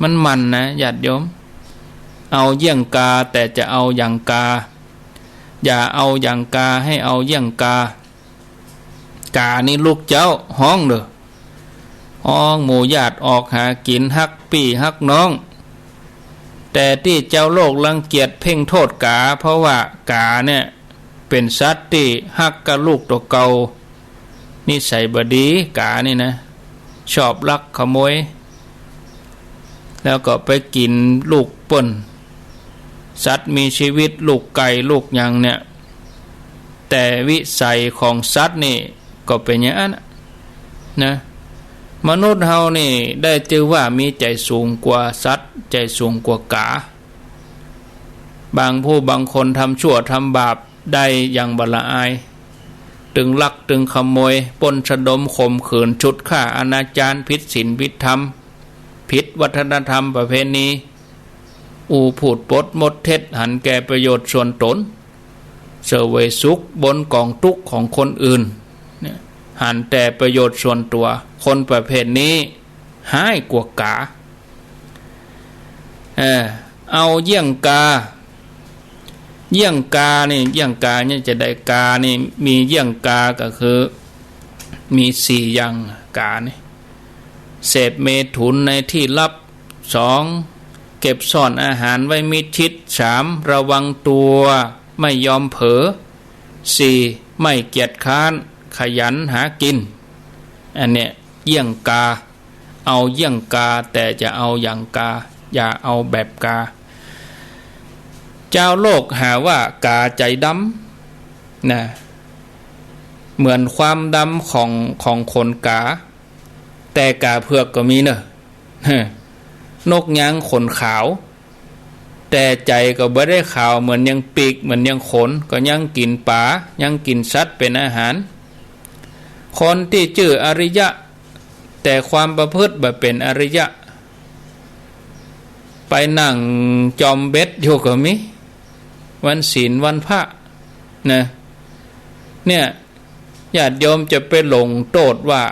มันหมั่นนะ ญาติโยม เอาเยี่ยงกา แต่จะเอาอย่างกา อย่าเอาอย่างกา ให้เอาเยี่ยงกา กานี่ลูกเจ๊าฮ้องเน่อ ฮ้องหมู่ญาติออกหากิ๋น ฮักปี้ฮักน้อง แต่ตี้จาวโลกรังเกียจเพ่งโต้ษกา เพราะว่ากาเนี่ยเป๋นสัตว์ตี้ฮักกับลูกตั๋วเก่า นิสัยบ่ดี กานี่นะ ชอบลักขโมย แล้วก็ไปกิ๋นลูกเปิ้น สัตว์มีชีวิต ลูกไก่ ลูกหยังเนี่ย แต่วิสัยของสัตว์นี่ก็เป๋นอย่างนั้นนะ มนุษย์เฮานี่ได้จื้อว่ามีใจ๋สูงกว่าสัตว์ ใจ๋สูงกว่ากา บางผู้บางคนทำชั่วทำบาปได้อย่างบ่ละอาย ตึงลักตึงขโมย ปล้นสะดม ข่มขืน ฉุดฆ่า อนาจาร ผิดศีลผิดธรรม ผิดวัฒนธรรมประเพณี อู้พูดปดมดเท็จ หันแก่ประโยชน์ส่วนตน เสวยสุขบนก๋องตุ๊กข์ของคนอื่นเนี่ย หันแต่ประโยชน์ส่วนตั๋ว คนประเภทนี้ฮ้ายกว่ากา เออ เอาเยี่ยงกา เยี่ยงกานี่ เยี่ยงกาเนี่ยจะได้ กานี่มีเยี่ยงกาก็คือ มีสี่อย่าง กานี่ เสพเมถุนในที่ลับ สอง เก็บซ่อนอาหารไว้มิดชิด สาม ระวังตัวไม่ยอมเผลอ สี่ ไม่เกียจคร้าน ขยันหากิ๋น อันเนี้ยเยี่ยงกา เอาเยี่ยงกา แต่จะเอาอย่างกา อย่าเอาแบบกา จาวโลกหาว่ากาใจ๋ดำนะ เหมือนความดำของ ของขนกา แต่กาเผือกก็มีเน่อ นกยางขนขาว แต่ใจ๋ก็บ่ได้ขาวเหมือนอย่างปีก เหมือนอย่างขน ก็ยังกิ๋นป๋า ยังกิ๋นสัตว์เป๋นอาหาร คนตี้จื้ออริยะ แต่ความประพฤติบ่เป๋นอริยะ ไปนั่งจอมเบ็ดอยู่ก็มี วันศีลวันพระนะ เนี่ย ญาติโยมจะไปหลงโต้ษว่า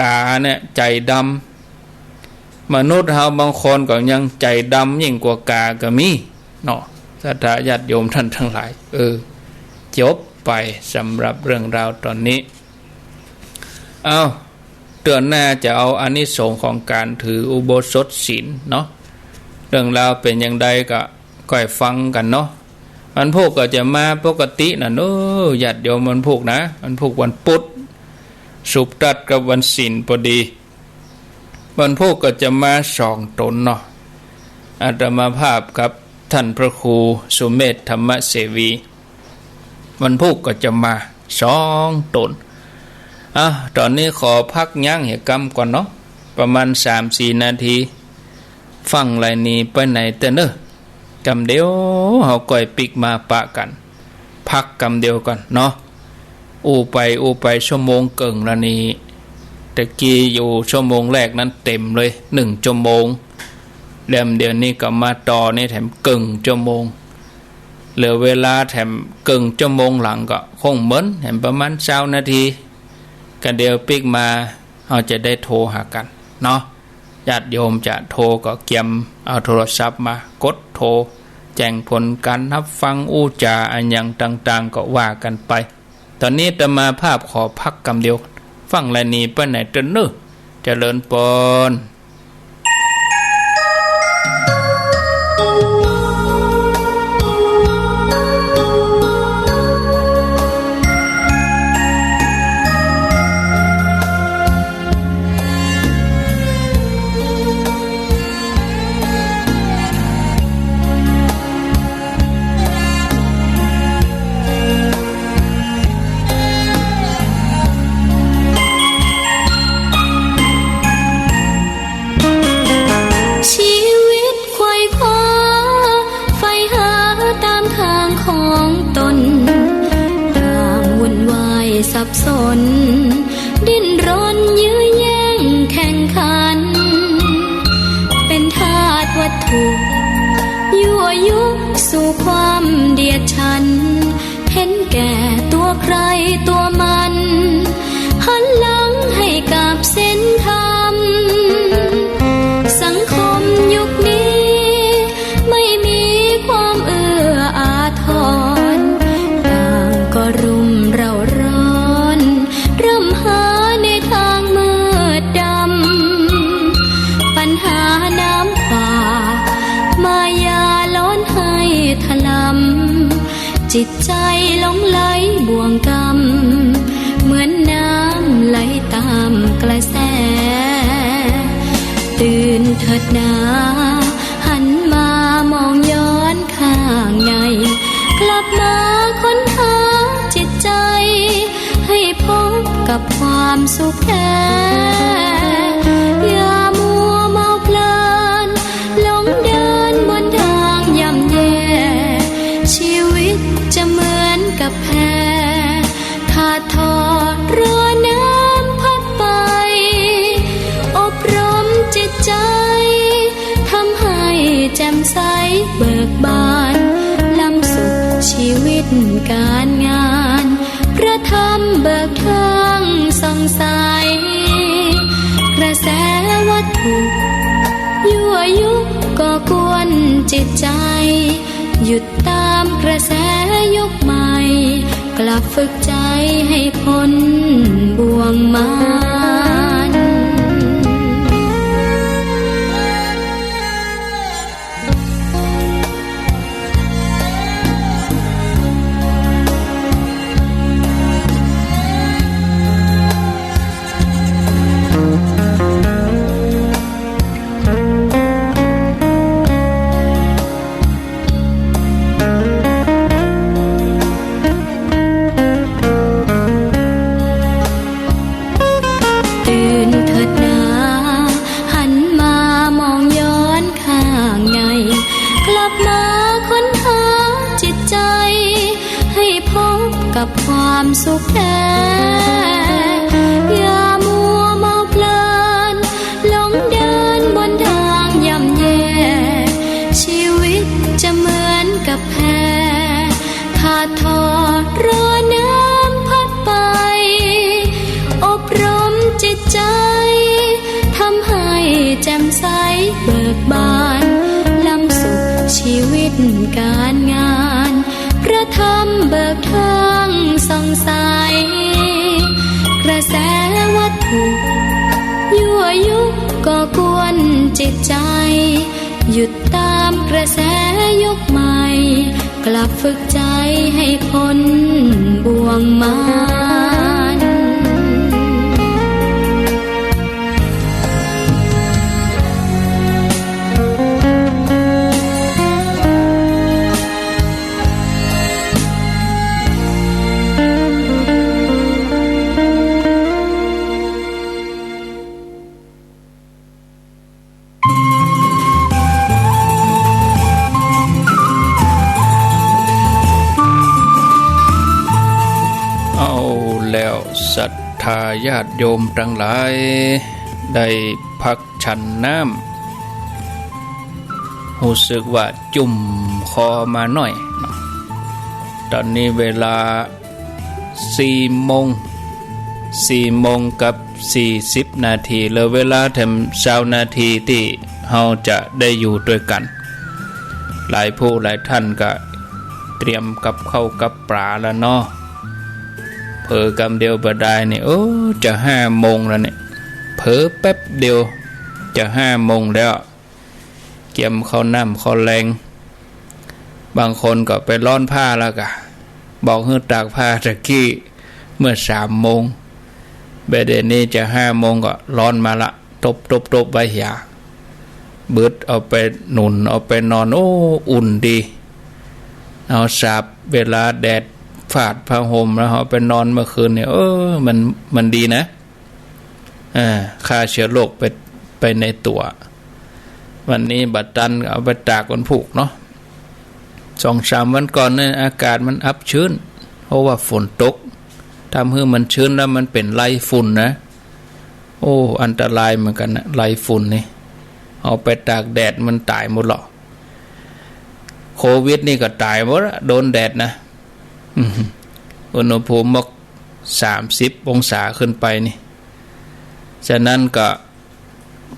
กาเนี่ยใจ๋ดำ มนุษย์เฮาบางคนก็ยังใจ๋ดำยิ่งกว่ากาก็มีเนาะ ศรัทธาญาติโยมท่านตังหลาย เออ จบไปสำหรับเรื่องราวต๋อนนี้ เอ้า เตื้อหน้าจะเอาอานิสงส์ของก๋านถืออุโบสถศีลเนาะ เรื่องราวเป๋นอย่างใดก็ ก้อยฟังกั๋นเนาะ วันพูกก็จะมาปกตินั่น เออ ญาติโยม วันพูกนะ วันพูกวันปุธ สุบตัดกับวันศีลปอดี วันพูกก็จะมาสองต๋นเนาะ อาตมาภาพกับต้านพระครูสุเมธธรรมเสวี วันพูกก็จะมาสองต๋น อ่ะ ต๋อนนี้ขอพักยั้งเหียกำก่อนเนาะ ประมาณสามสี่นาที ฟั่งไลนี่ไปไหนเตื้อเน่อ กำเดียวเฮาก้อยปิ๊กมาปะกั๋น พักกำเดียวก่อนเนาะ อู้ไปอู้ไปชั่วโมงเกิ่งละนี่ ตะกี้อยู่ชั่วโมงแรกนั้นเต๋มเลย นึ่งชั่วโมง แล้วเดี๋ยวนี้ก็มาต่อนี่แถมเกิ่งชั่วโมง เหลือเวลาแถมเกิ่งชั่วโมงหลังก็คงเหมือน แถมประมาณซาวนาที กำเดียวปิ๊กมา เฮาจะได้โทรหากั๋นเนาะ ญาติโยมจะโทรก็เกียมเอาโทรศัพท์มา กดโทร แจ้งผลก๋านฮับฟังอู้จ๋าอะหยังต่างๆ ก็ว่ากั๋นไป ต๋อนนี้อาตมาภาพขอพักกำเดียว ฟั่งไลนี่ไปไหนเตื้อเน่อ เจริญปอน สับสน ดิ้นรนยื้อแย่งแข่งขัน เป็นทาสวัตถุ ยั่วยุสู่ความเดียดฉัน เห็นแก่ตัวใครตัวมัน หันหลังให้กับศีลธรรม สังคมยุคนี้ ไม่มีความเอื้ออาทร ต่างก็รุ่มเร้าร้อน ร่ำหาในทางมืดดำ ปัญหาน้ำขวาก มายาหลอนให้ถลำ จิตใจหลงไหลบ่วงกรรม เหมือนน้ำไหลตามกระแส ตื่นเถิดนา หันมามองย้อนข้างใน กลับมาค้นหาจิตใจ ให้พบกับความสุขแท้ อย่ามัวเมาเพลิน หลงเดินบนทางย่ำแย่ ชีวิตจะเหมือนกับแพ ขาดทอดรั้วน้ำพัดไป อบรมจิตใจ ทำให้แจ่มใสเบิกบาน ล้ำสุขชีวิตการงาน พระธรรมเบิกทางส่องใส กระแสวัตถุ ยั่วยุก่อกวนจิตใจ หยุดตามกระแสยุคใหม่ กลับฝึกใจให้พ้นบ่วงมาร ตื่นเถิดนา หันมามองย้อนข้างใน กลับมาค้นหาจิตใจ ให้พบกับความสุขแท้ อย่ามัวเมาเพลิน หลงเดินบนทางย่ำแย่ ชีวิตจะเหมือนกับแพ ขาดทอดรั้วน้ำพัดไป อบรมจิตใจ ทำให้แจ่มใสเบิกบาน ล้ำสุขชีวิตการงาน พระธรรมเบิกทางส่องใส กระแสวัตถุ ยั่วยุก่อกวนจิตใจ หยุดตามกระแสยุคใหม่ กลับฝึกใจให้พ้นบ่วงมาร เอาแล้วศรัทธาญาติโยมตังหลาย ได้พักฉันน้ำ ฮู้สึกว่าจุ่มคอมาหน้อยเนาะ ต๋อนนี้เวลา สี่โมง สี่โมงกับสี่สิบนาที เหลือเวลาแถมซาวนาทีตี้เฮาจะได้อยู่ตวยกั๋น หลายผู้หลายท่านก็เตรียมกับข้าวกับป๋าแล้วเนาะ เผลอกำเดียวบ่ดายนี่ เออ จะห้าโมงแล้วเนี่ย เผลอแป๊บเดียวจะห้าโมงแล้ว เกียมข้าวน้ำข้าวแลง บางคนก็ไปร้อนผ้าแล้วกะ บอกหื้อตากผ้าตะกี้เมื่อสามโมง บ่าเดี่ยวนี้จะห้าโมงก็ร้อนมาละ ตบตบตบไว้เหีย บึดเอาไปหนุนเอาไปนอน โอ้ อุ่นดี เอาสาบเวลาแดดฟาดผ้าห่มแล้วเอาไปนอนเมื่อคืนเนี่ย เออ มัน มันดีนะ อ่า ฆ่าเชื้อโรคไป ไปในตั๋ว วันนี้บ่ตันก็เอาไปตากวันพูกเนาะ สองสามวันก่อนเนี่ยอากาศมันอับชื้น เพราะว่าฝนตก ทำหื้อมันชื้นแล้วมันเป๋นไรฝุ่นนะ โอ้ อันตรายเหมือนกั๋นนะ ไรฝุ่นนี่ เอาไปตากแดดมันต๋ายหมดเหรอ โควิดนี่ก็ต๋ายหมดละ โดนแดดนะ อืม อุณหภูมิมาก สามสิบองศาขึ้นไปนี่ ฉะนั้นก็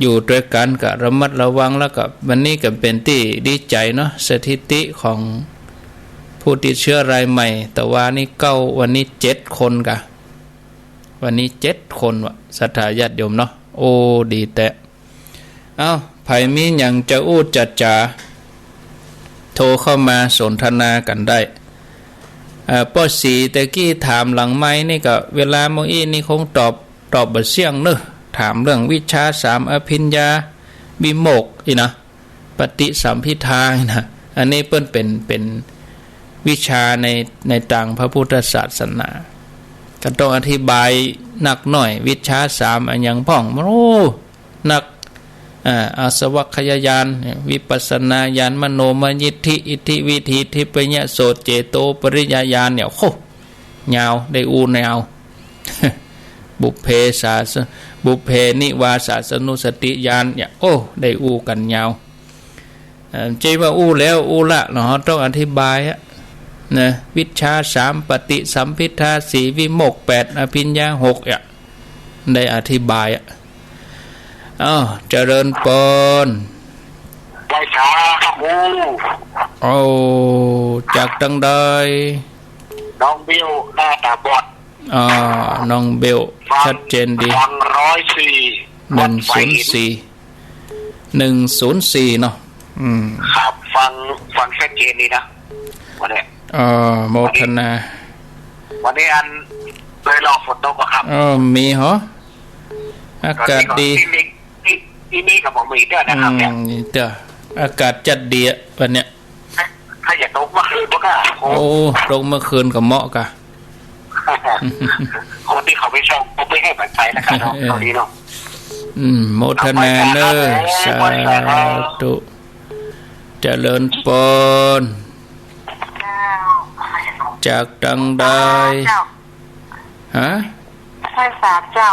อยู่ตวยกั๋นก็ระมัดระวัง แล้วก็วันนี้ก็เป๋นตี้ดีใจ๋เนาะ สถิติของผู้ติดเชื้อรายใหม่ ตะวานี้เก้า วันนี้เจ็ดคนกะ วันนี้เจ็ดคนวะ ศรัทธาญาติโยมเนาะ โอ้ ดีแต๊ เอ้า ใผมีหยังจะอู้จะจ๋า โทรเข้ามาสนทนากั๋นได้ เอ่อ ป้อศรีตะกี้ถามหลังไมค์นี่ก็ เวลาเมื่ออี้นี่คงตอบ ตอบบ่เสี้ยงเนอะ ถามเรื่องวิชชาสาม อภิญญา วิโมกข์อี้นะ ปฏิสัมภิทาอี้นะ อันนี้เปิ้นเป๋น เป๋นวิชาใน ในตางพระพุทธศาสนา ก็ต้องอธิบายนักหน่อย วิชชาสามอะหยังพ่อง โอ้ นัก อ่า อาสวัคคยญาณ วิปัสสนาญาณ มโนมยิทธิ อิทธิวิธี ทิพยโสต เจโตปริยญาณเนี่ย โห ยาว ได้อู้ยาว บุพเพสาส บุพเพนิวาสาสนุสติญาณเนี่ย โอ้ ได้อู้กั๋นยาว เอ่อ บ่ใจ้ว่าอู้แล้วอู้ละเนาะ ต้องอธิบายอะ นะ วิชชาสาม ปฏิสัมภิทาสี่ วิโมกข์แปด อภิญญาหกอะ ได้อธิบายอะ อ้าว เจริญปอน ไหว้สาครับครู โอ้ จากตางใด น้องเบล หน้าต๋าบอด อ่า น้องเบล ฟัง ชัดเจนดี ฟังร้อยสี่ หนึ่งศูนย์สี่ หนึ่งศูนย์สี่เนาะ อืม ครับ ฟัง ฟังชัดเจนดีนะ วันนี้ เอ่อ โมทนา วันนี้อันเลยรอฝนตกอะครับ เออ มีเหรอ อากาศดี ตอนนี้ก็ที่นี่ ที่ ที่นี่ก็บ่มีเตื้อนะครับเนี่ย อืม เตื้อ อากาศจัดดีอะวันเนี้ย ถ้าอย่าตกเมื่อคืนก็ได้ โอ้ โอ้ ตกเมื่อคืนก็เหมาะกะ คนตี้เขาไปส่อง เขาไปหื้อมันไปนะครับเนาะ เออ ตอนนี้เนาะ อืม โมทนาเนอะ เอาไปครับ สาธุ เจริญปอน เจ้า จากตางใด เจ้า ฮะ ไหว้สาเจ้า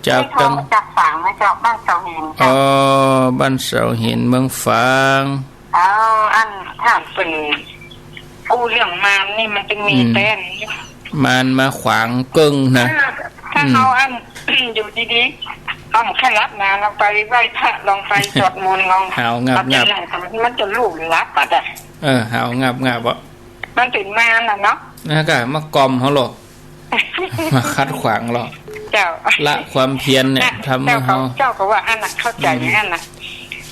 จากตาง นี่โทรจากฝางนะเจ้า บ้านเสาหินเจ้า อ๋อ บ้านเสาหิน เมืองฝาง เอา อันถามเปิ้น กู้เรื่องมารนี่มันจะมี อืม แต๊นี่ มารมาขวางเกิ้งนะ ถ้า ถ้า อืม เฮาอัน อยู่ดีๆ เฮาบ่ใค่หลับนะ ลองไปไหว้พระ ลองไปสวดมนต์ ลอง หาวงับๆ เอาเป็นหลัง มันจะหลูบหลับอะจ้ะ เออ หาวงับๆ อะ มันเป๋นมารน่ะเนาะ นั่นกะ มาก่อมเฮาหรอก มาขัดขวางหรอก เจ้า ละความเพียรเนี่ย นะ ทำให้เฮา เจ้าก็ เจ้าก็ว่าอันน่ะ เข้าใจ๋ อืม อันน่ะ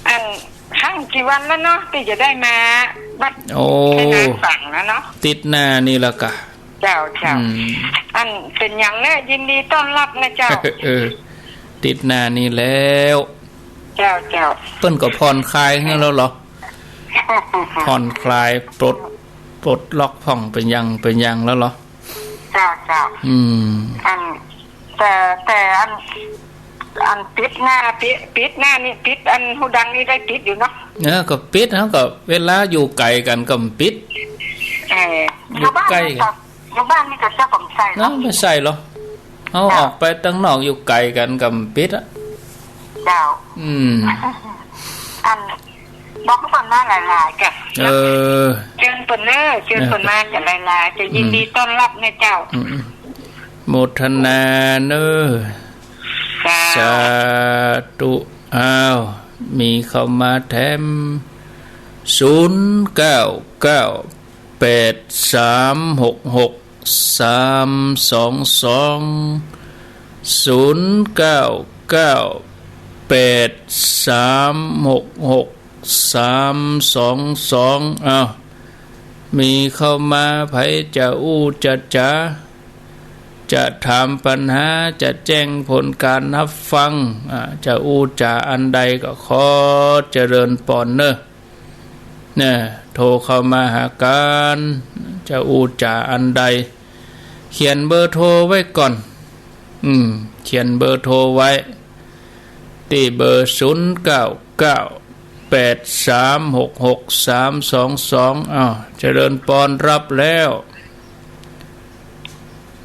อัน ครั้งกี่วันแล้วเนาะ ตี้จะได้มาวัด โอ้ ไชยนาทฝางนะเนาะ ติดหน้านี่ละกะ เจ้า เจ้า อืม อันเป๋นหยังแล ยินดีต้อนรับนะเจ้า เออ ติดหน้านี่แล้ว เจ้า เจ้า เปิ้นก็ผ่อนคลายหื้อแล้วเหรอ ผ่อนคลาย ปลด ปลดล็อกพ่องเป๋นอย่าง เป๋นอย่างแล้วเหรอ เจ้า เจ้า อืม อัน แต่ แต่อัน อันปิดหน้า ปิด ปิดหน้านี่ ปิดอันฮูดังนี่ได้ปิดอยู่เนาะ เออ ก็ปิด เฮาก็เวลาอยู่ไก๋กั๋นก็บ่ปิด เออ อยู่ใก้กั๋น อยู่บ้านนี่ก็ อยู่บ้านนี่ก็เจ้าก็บ่ใส่เนาะ เนาะ บ่ใส่หรอก เฮา เจ้า ออกไปตังนอกอยู่ไก๋กั๋นก็บ่ปิดอะ เจ้า อืม อัน บอกเปิ้นมาหลายๆ จ้ะ เออ เจิญเปิ้นเน้อ เจิญเปิ้นมาจ้ะ หลายๆ จะยินดีต้อนรับนะเจ้า อืม โมทนาเน้อ เจ้า สาธุ อ้าว มีเข้ามาแถม ศูนย์เก้าเก้า แปดสามหกหก สามสองสอง ศูนย์เก้าเก้า แปดสามหกหก สามสองสอง อ้าว มีเข้ามา ใผจะอู้จะจ๋า จะถามปัญหา จะแจ้งผลก๋านฮับฟัง อ่า จะอู้จ๋าอันใดก็ขอเจริญปอนเน้อ เนี่ย โทรเข้ามาหากั๋น จะอู้จ๋าอันใด เขียนเบอร์โทรไว้ก่อน อืม เขียนเบอร์โทรไว้ ตี้เบอร์ ศูนย์เก้าเก้า แปดสามหกหก สามสองสอง อ้าว เจริญปอน รับแล้ว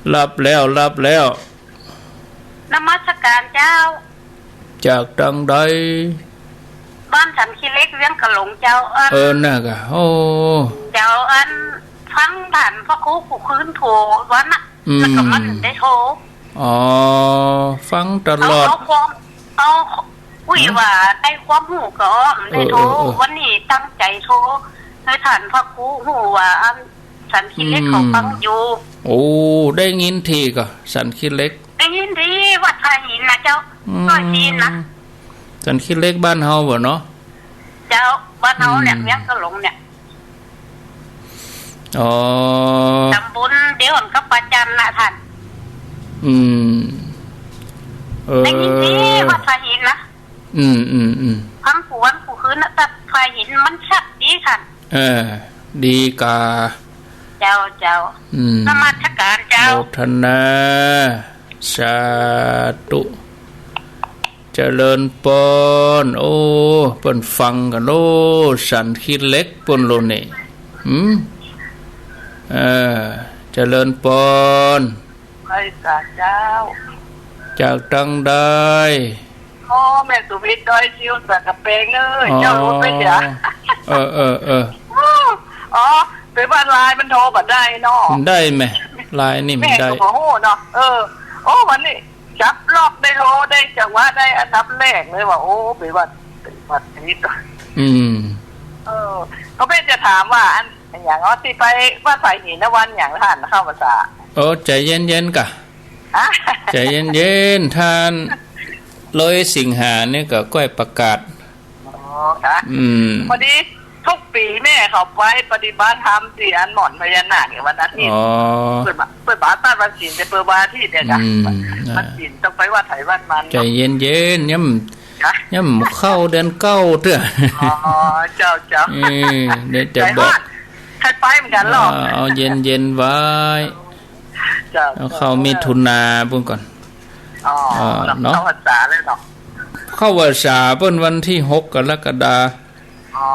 หลับแล้ว หลับแล้ว นมัสการเจ้า จากตางใด บ้านสันขี้เหล็ก เวียงกะหลงเจ้า อัน เออ น่ะก่ะ โอ้ เจ้า อันฟังต้านพระครูกู้คืนโทรวันน่ะ อืม แล้วก็มันได้โทร อ๋อ ฟังตลอด เอา เอาความ เอา อุ้ย ฮะ ว่าได้ความฮู้ก็ได้โทร เออ เออ เออ วันนี้ตั้งใจ๋โทรหื้อต้านพระครูฮู้ว่า อันสันขี้เหล็ก อืม เขาฟังอยู่ โอ้ ได้ยินตี้ก่อ สันขี้เหล็ก ได้ยินตี้วัดผาหินน่ะเจ้า อืม ร้อยปีนน่ะ สันขี้เหล็กบ้านเฮาบ่เนาะ เจ้า บ้านเฮาเนี่ย อืม เวียงกะหลงเนี่ย อ๋อ ต๋ำบลเดียวกั๋นกับป้าจันน่ะต้าน อืม เออ ได้ยินตี้วัดผาหินน่ะ อืม อืม อืม ฟังกู้วันกู้คืนน่ะ แต่ผาหินมันชัดดีต้าน เออ ดีก่า เจ้า เจ้า อืม นมัสการเจ้า โมทนา สาธุ เจริญปอน โอ้ เปิ้นฟังกั๋นโล สันขี้เหล็กปู้นโลนี่ หืม เออ เจริญปอน ไหว้สาเจ้า จากตางใด อ๋อ แม่สุวิทย์ ดอยซิว สันกำแปงเน้อ อ๋อ เจ้าฮู้ไปเสีย เออ เออ เออ อ๋อ ไปว่าไลน์มันโทรบ่ได้เนาะ ได้แหม ไลน์นี่มันได้ แม่ก็บ่ฮู้เนาะ เออ โอ้ วันนี้จับรอบได้โทรได้จังหวะได้อันดับแรกเลยว่า โอ้ ไปวัด ไปวัดนี้ อืม เออ ก็แม่จะถามว่าอัน อะหยัง อ๋อ ตี้ไปวัดผาหินน่ะ วันหยังต้านเข้าพรรษา โอ้ ใจ๋เย็นๆ ก่ะ ฮะ ใจ๋เย็นๆ ต้าน เลยสิงหานี่ก็ก้อยประกาศ อ๋อ ค่ะ อืม พอดีทุกปี๋แม่เขาไปปฏิบัติธรรมตี้อันหม่อนพญานาคเนี่ยวันอาทิตย์ อ๋อ เปิ้นบ่า เปิ้นบ่าตัดวันศีล แต่เปิ้นวันอาทิตย์เนี่ยค่ะ อืม วันศีลต้องไปวัดไผวัดมันเนาะ ใจ๋เย็นๆ ยัง ฮะ ยังบ่เข้าเดือนเก้าเตื้อ อ๋อ เจ้า เจ้า เออ เดี๋ยวจะบอก ใคร่ไปเหมือนกั๋นเหรอ เออ เอาเย็นๆ ไว้ เจ้า เอาเข้ามิถุนาปู้นก่อน อ๋อ เออ เนาะ เข้าพรรษาแล้วเนาะ เข้าพรรษาเปิ้นวันตี้หกกรกฎาคม อ๋อ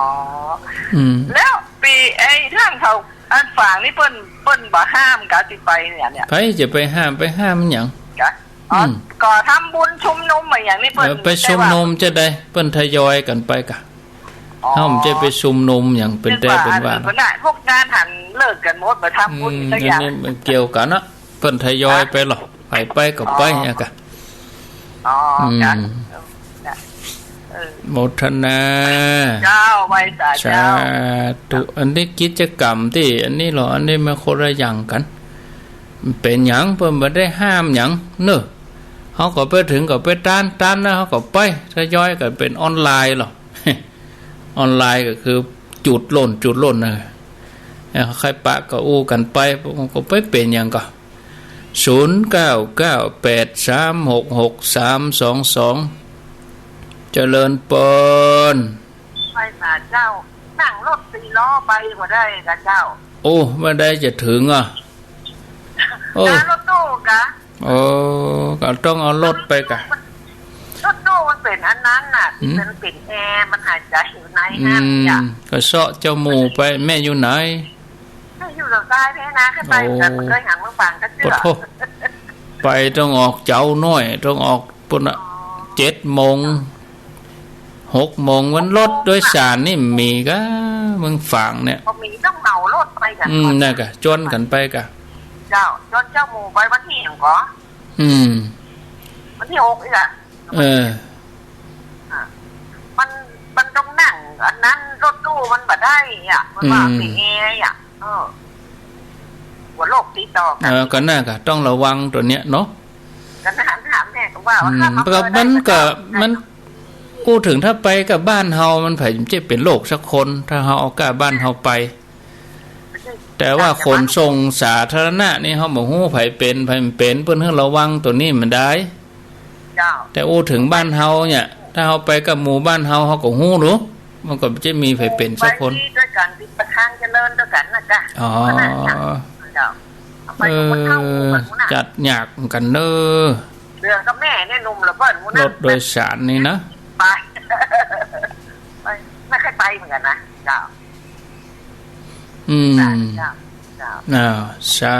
อืม แล้วปี๋ไอ้ต้านเขา อันฝางนี่เปิ้น เปิ้นบ่ห้ามก่ะตี้ไปเนี่ย เนี่ย ใผจะไปห้าม ไปห้ามหยัง กะ อ๋อ อืม ก็ทำบุญชุมนุมอะหยังนี่เปิ้น เออ ไปชุมนุมจะได้ เปิ้นทยอยกั๋นไปก่ะ อ๋อ เฮาบ่ใจ้ไปชุมนุมหยังเป๋นแต๊เป๋นว่า เปิ้นว่า เปิ้นน่ะ พวกงานหันเลิกกั๋นหมด ไปทำบุญ อืม สักอย่าง อันนี้มันเกี่ยวกั๋นเนาะ เปิ้นทยอยไปเหรอ ใผไปก็ไป อ๋อ อะก่ะ อ๋อ อืม จ้ะ เออ โมทนา เจ้า ไหว้สาเจ้า สาธุ อันนี้กิจกรรมตี้ อันนี้เหรอ อันนี้มันคนละอย่างกั๋น เป๋นหยัง เปิ้นบ่ได้ห้ามหยังเนาะ เฮาก็ไปเถิงก็ไปตาน ตานแล้วเฮาก็ไป ทยอยกั๋นเป๋นออนไลน์เหรอ ออนไลน์ก็คือจุดโน่นจุดโน่นน่ะ เออ ใค่ปะก็อู้กั๋นไป ก็ไปเป๋นหยังก่อ ศูนย์เก้าเก้าแปดสามหกหกสามสองสอง เจริญปอน ไหว้สาเจ้า นั่งรถสี่ล้อไปบ่ได้ก่ะเจ้า โอ้ บ่ได้จะเถิงอ่ะ โอ้ นั่งรถตู้ก่ะ โอ้ ก็ต้องเอารถไปก่ะ รถตู้มันเป๋นอันนั้นน่ะ หืม มันเป๋นแอร์ มันหายใจ๋อยู่ในนั้นเนี่ย อืม ก็เซาะเจ้าหมู่ไป แม่อยู่ไหน แม่อยู่ตางใต้นี่นะ ใค่ไป โอ้ กั๋น บ่เกยหันเมืองฝางจักเตื้อ ปะโถ ไปต้องออกเจ๊าน้อย ต้องออกปู้นน่ะ อ๋อ เจ็ดโมง หกโมง วันรถโดยสารนี่มีก่ะ เมืองฝางเนี่ย บ่มี ต้องเหมารถไปก่ะ อืม นั่นก่ะ จวนกั๋นไปก่ะ เจ้า จวนเจ้าหมู่ไปวันตี้หยังก่อ อืม วันตี้หกนี่แหละ เออ อ่ะ มัน มันต้องนั่ง อันนั้นรถตู้มันบ่ได้อ่ะ มันว่า อืม เป๋นแอร์อ่ะ เออ หัวโรคติดต่อกั๋น เออ ก็นั่นก่ะ ต้องระวังตั๋วเนี้ยเนาะ ก็ถาม ถามแม่ก็ว่า อืม ว่าข้ามา ก็ เปิดได้ มันก็ ก็ได้ มัน อู้เถิงถ้าไปกับบ้านเฮา มันใผจะเป๋นโรคสักคน ถ้าเฮาเอาก้าบ้านเฮาไป แต่ว่าขนส่งสาธารณะนี่เฮาบ่ฮู้ใผเป๋น ใผบ่เป๋น เปิ้นหื้อระวังตั๋วนี้มันได้ เจ้า แต่อู้เถิงบ้านเฮาเนี่ย ถ้าเฮาไปกับหมู่บ้านเฮา เฮาก็ฮู้ดู มันก็จะมีใผเป๋นสักคน ไปตี้ด้วยกั๋น ตี้ประทางเจริญด้วยกั๋นน่ะจ้ะ อ๋อ ขนาดเนี้ย เจ้า ไปกับคนเฒ่า เออ หมู่บ้านหมู่น่ะ จัดยากเหมือนกั๋นเน้อ เดือกับแม่เนี่ยหนุ่มระเบิดหมู่น่ะ รถโดยสารนี่นะ ไป ไป ไม่เคยไปเหมือนกั๋นนะ เจ้า อืม เจ้า อ้าว สา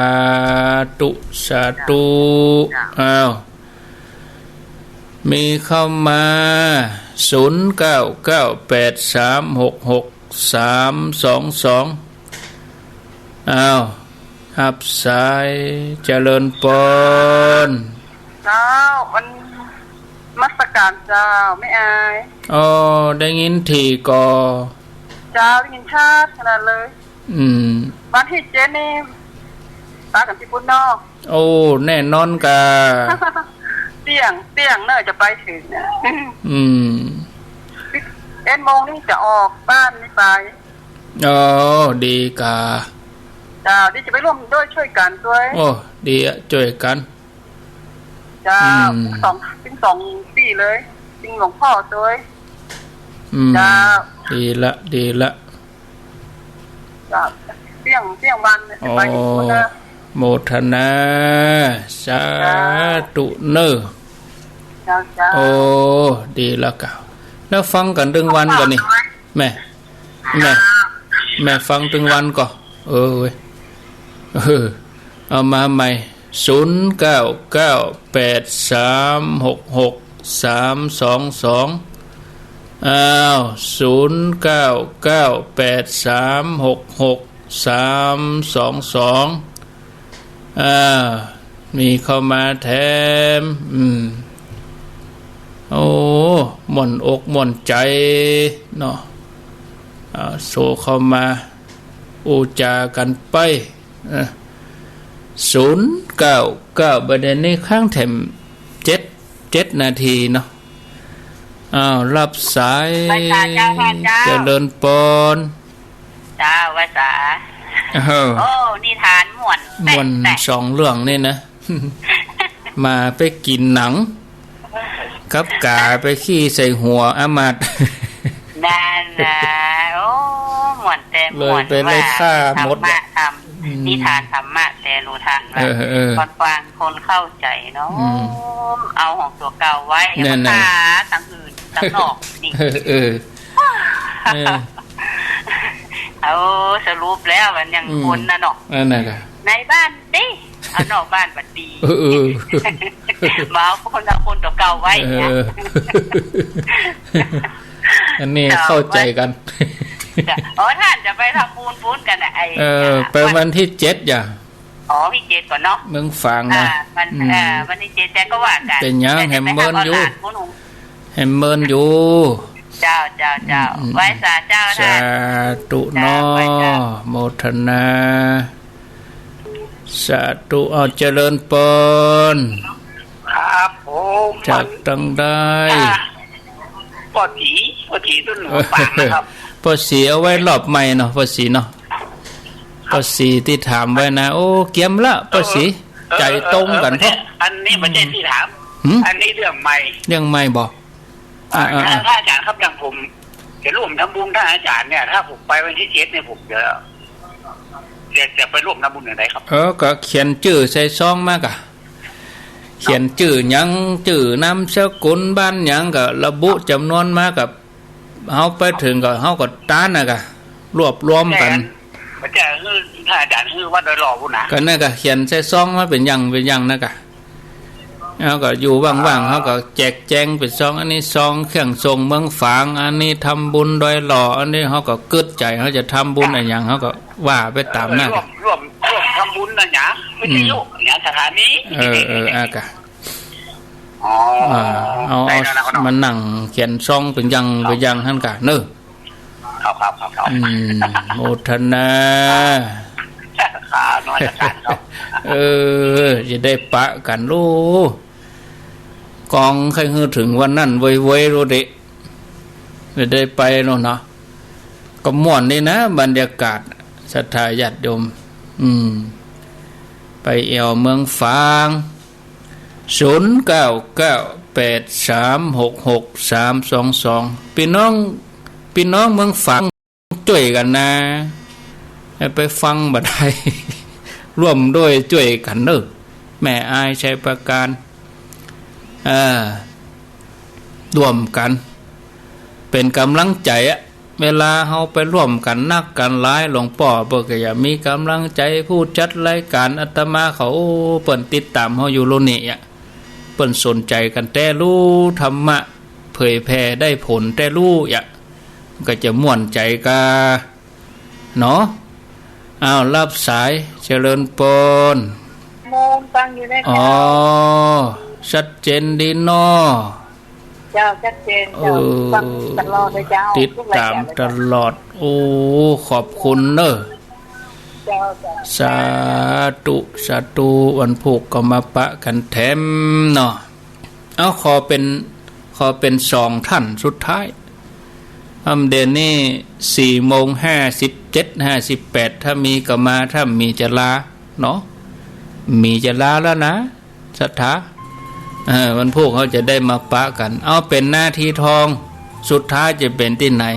ธุ สาธุ อ้าว มีเข้ามา ศูนย์เก้าเก้าแปดสามหกหกสามสองสอง อ้าว ฮับสาย เจริญปอน เจ้า วันนมัสก๋านเจ้า แม่อาย อ๋อ ได้ยินถี่ก่อ เจ้า ได้ยินชัดขนาดเลย อืม วันตี้เจ็ดนี่ ปะกั๋นตี้ปู๊นเนาะ โอ้ แน่นอนก่า เตี้ยง เตี้ยงเน่อจะไปเถิง อืม เอ็ดโมงนี่จะออกบ้านนี่ไป อ๋อ ดีก่า เจ้า ดีจะไปร่วมด้วยช่วยกั๋นตวย โอ้ ดีอะ จ้วยกั๋น เจ้า อืม ตึงสอง ตึงสองตี้เลย ตึงหลวงป้อตวย อืม เจ้า ดีละ ดีละ เจ้า เตี้ยง เตี้ยงวัน อ๋อ ไปตึงปู๊นเน่อ โมทนา สาธุเน่อ เจ้า เจ้า โอ้ ดีละก่า แล้วฟังกั๋นตึงวันก่อนี่ แม่ แม่ แม่ฟังตึงวันก่อ เออเว้ย เออ เอามาใหม่ ศูนย์เก้าเก้าแปดสามหกหกสามสองสอง อ้าว ศูนย์เก้าเก้าแปดสามหกหกสามสองสอง อ่า มีเข้ามาแถม อืม โอ้ ม่วนอกม่วนใจ๋เนาะ อ่า โทรเข้ามา อู้จ๋ากั๋นไป อ่ะ ศูนย์เก้าเก้า บ่าเดี่ยวนี้ค้างแถมเจ็ด เจ็ดนาทีเนาะ อ้าว ฮับสาย ไหว้สาเจ้าค่ะเจ้า เจริญปอน เจ้า ไหว้สา เออ โอ้ นิทานม่วนแต๊ะ ม่วนสองเรื่องนี่นะ หมาไปกิ๋นหนัง กับก๋าไปขี้ใส่หัวอามาตย์ นั่นนะ โอ้ ม่วนแต๊ะ เลย ม่วน ไปเลย ว่า ฆ่าหมด ธรรมะธรรม อืม นิทานธรรมะแต๊ลูกท่านว่า เออ เออ กว้างๆ คนเข้าใจ๋เนาะ อืม เอาของตั๋วเก่าไว้ นั่นน่ะ อย่ามาฆ่าตังอื่นตังนอกนี่ เออ เออ เออ เอาสรุปแล้วมันยัง อืม คนน่ะเนาะ นั่นน่ะก่า ในบ้านดี เอานอกบ้านบ่ดี เออ เออ บ่าเอาคน เอาคนตั๋วเก่าไว้นะ เออ อันนี้เข้าใจ๋กั๋น เจ้า อ๋อ ต้านจะไปทำบุญปู๊นกั๋นน่ะ ไอ้ เออ ไปวันตี้เจ็ดอย่า อ๋อ ตี้เจ็ดก่อเนาะ เมืองฝางนะ อ่า วัน อืม เอ่อ วันตี้เจ็ดแต่ก็ว่ากั๋น เป๋นหยัง แต่จะไป แหมเมินอยู่ หาเอาหลานปู๊น แหมเมินอยู่ เจ้า เจ้า เจ้า อืม อืม ไหว้สาเจ้า สาธุเนาะ เจ้า ไหว้เจ้า โมทนา สาธุ เอาเจริญปอน ครับผม จากตังใด อ่า ป้อศรี ป้อศรีตุ้นหัวปากนะครับ ป้อศรีเอาไว้รอบใหม่เนาะ ป้อศรีเนาะ ป้อศรีตี้ถามไว้นะ โอ้ เกียมละ ป้อศรี เออ เออ ใจ๋ตรงกั๋น เออ เออ เพราะ อันนี้บ่ใจ้ตี้ถาม หืม อันนี้เรื่องใหม่ เรื่องใหม่บ่ อ่า อ่า อ่า อ่า พระอาจ๋ารย์ครับ อย่างผมจะร่วมทำบุญท่านอาจ๋ารย์เนี่ย ถ้าผมไปวันตี้เจ็ดเนี่ย ผมจะ จะ จะไปร่วมทำบุญอย่างไรครับ เออ ก็เขียนจื้อใส่ซองมาก่า เขียนจื้อหยัง จื้อนามสกุล บ้านหยัง ก็ระบุจ๋ำนวนมา ก็เฮาไปเถิงก็ เฮาก็ตานน่ะก่า รวบรวมกั๋น แต่มันจะหื้อ ถ้าอาจ๋ารย์หื้อวัดดอยหล่อปู๊นนะ ก็นั่นก่า เขียนใส่ซองมาเป๋นอย่าง เป๋นอย่างนั่นก่า เฮาก็อยู่ว่างๆ เฮาก็แจกแจงเป๋นซอง อันนี้ซองเครื่องส่งเมืองฝาง อันนี้ทำบุญดอยหล่อ อันนี้เฮาก็กึ๊ดใจ๋ เฮาจะทำบุญอะหยัง เฮาก็ว่าไปต๋ามนั่น เออ ร่วม ร่วม ร่วมทำบุญน่ะหยัง วิทยุ อืม หยัง สถานี เออ เออ อ่ะก่า อ๋อ อ่า เอา ได้แล้วนะ เอา มานั่งเขียนซองเป๋นอย่าง ครับ เป๋นอย่างหั้นก่าเนาะ ครับ ครับ ครับ ครับ อืม โมทนา ครับ นมัสก๋านครับ เออ จะได้ปะกั๋นลูก กองใค่หื้อเถิงวันนั้นเว้ยๆ ลูกเดะ จะได้ไปลูกเนาะ ก็ม่วนดีนะ บรรยากาศ ศรัทธาญาติโยม อืม ไปแอ่วเมืองฝาง ศูนย์เก้าเก้าแปดสามหกหกสามสองสอง ปี้น้อง ปี้น้องเมืองฝางจ้วยกั๋นนะ ไปฟังบ่ได้ ร่วมด้วยจ้วยกั๋นเน่อ แม่อายชัยประการ เออ ร่วมกั๋น เป๋นก๋ำลังใจ๋อะ เวลาเฮาไปร่วมกั๋นนักกั๋นหลาย หลวงป้อเปิ้นก็อยากมีก๋ำลังใจ๋ ผู้จัดรายก๋านอาตมาเขา โอ้ เปิ้นติดต๋ามเฮาอยู่ลูกนี้อะ เปิ้นสนใจ๋กั๋นแต๊ลูก ธรรมะเผยแผ่ได้ผลแต๊ลูกอะ ก็จะม่วนใจ๋กา เนาะ อ้าว ฮับสาย เจริญปอน โมงฟังอยู่นะ อ๋อ เจ้า ชัดเจนดีเนาะ เจ้า ชัดเจนเจ้า เออ ฟังตลอดเลยเจ้า ติดต๋ามตลอด ทุกรายก๋าน โอ้ ขอบคุณเนาะ เจ้า เจ้า สาธุ สาธุ วันพูกก็มาปะกั๋นแถมเนาะ เอา ขอเป๋น ขอเป๋นสองท่านสุดท้าย อำ เดี๋ยวนี้สี่โมงห้าสิบเจ็ด ห้าสิบแปด ถ้ามีก็มา ถ้าบ่มีจะลาเนาะ บ่มีจะลาแล้วนะ ศรัทธา เออ วันพูกเฮาจะได้มาปะกั๋น เอา เป๋นนาทีทอง สุดท้ายจะเป๋นตี้ไหน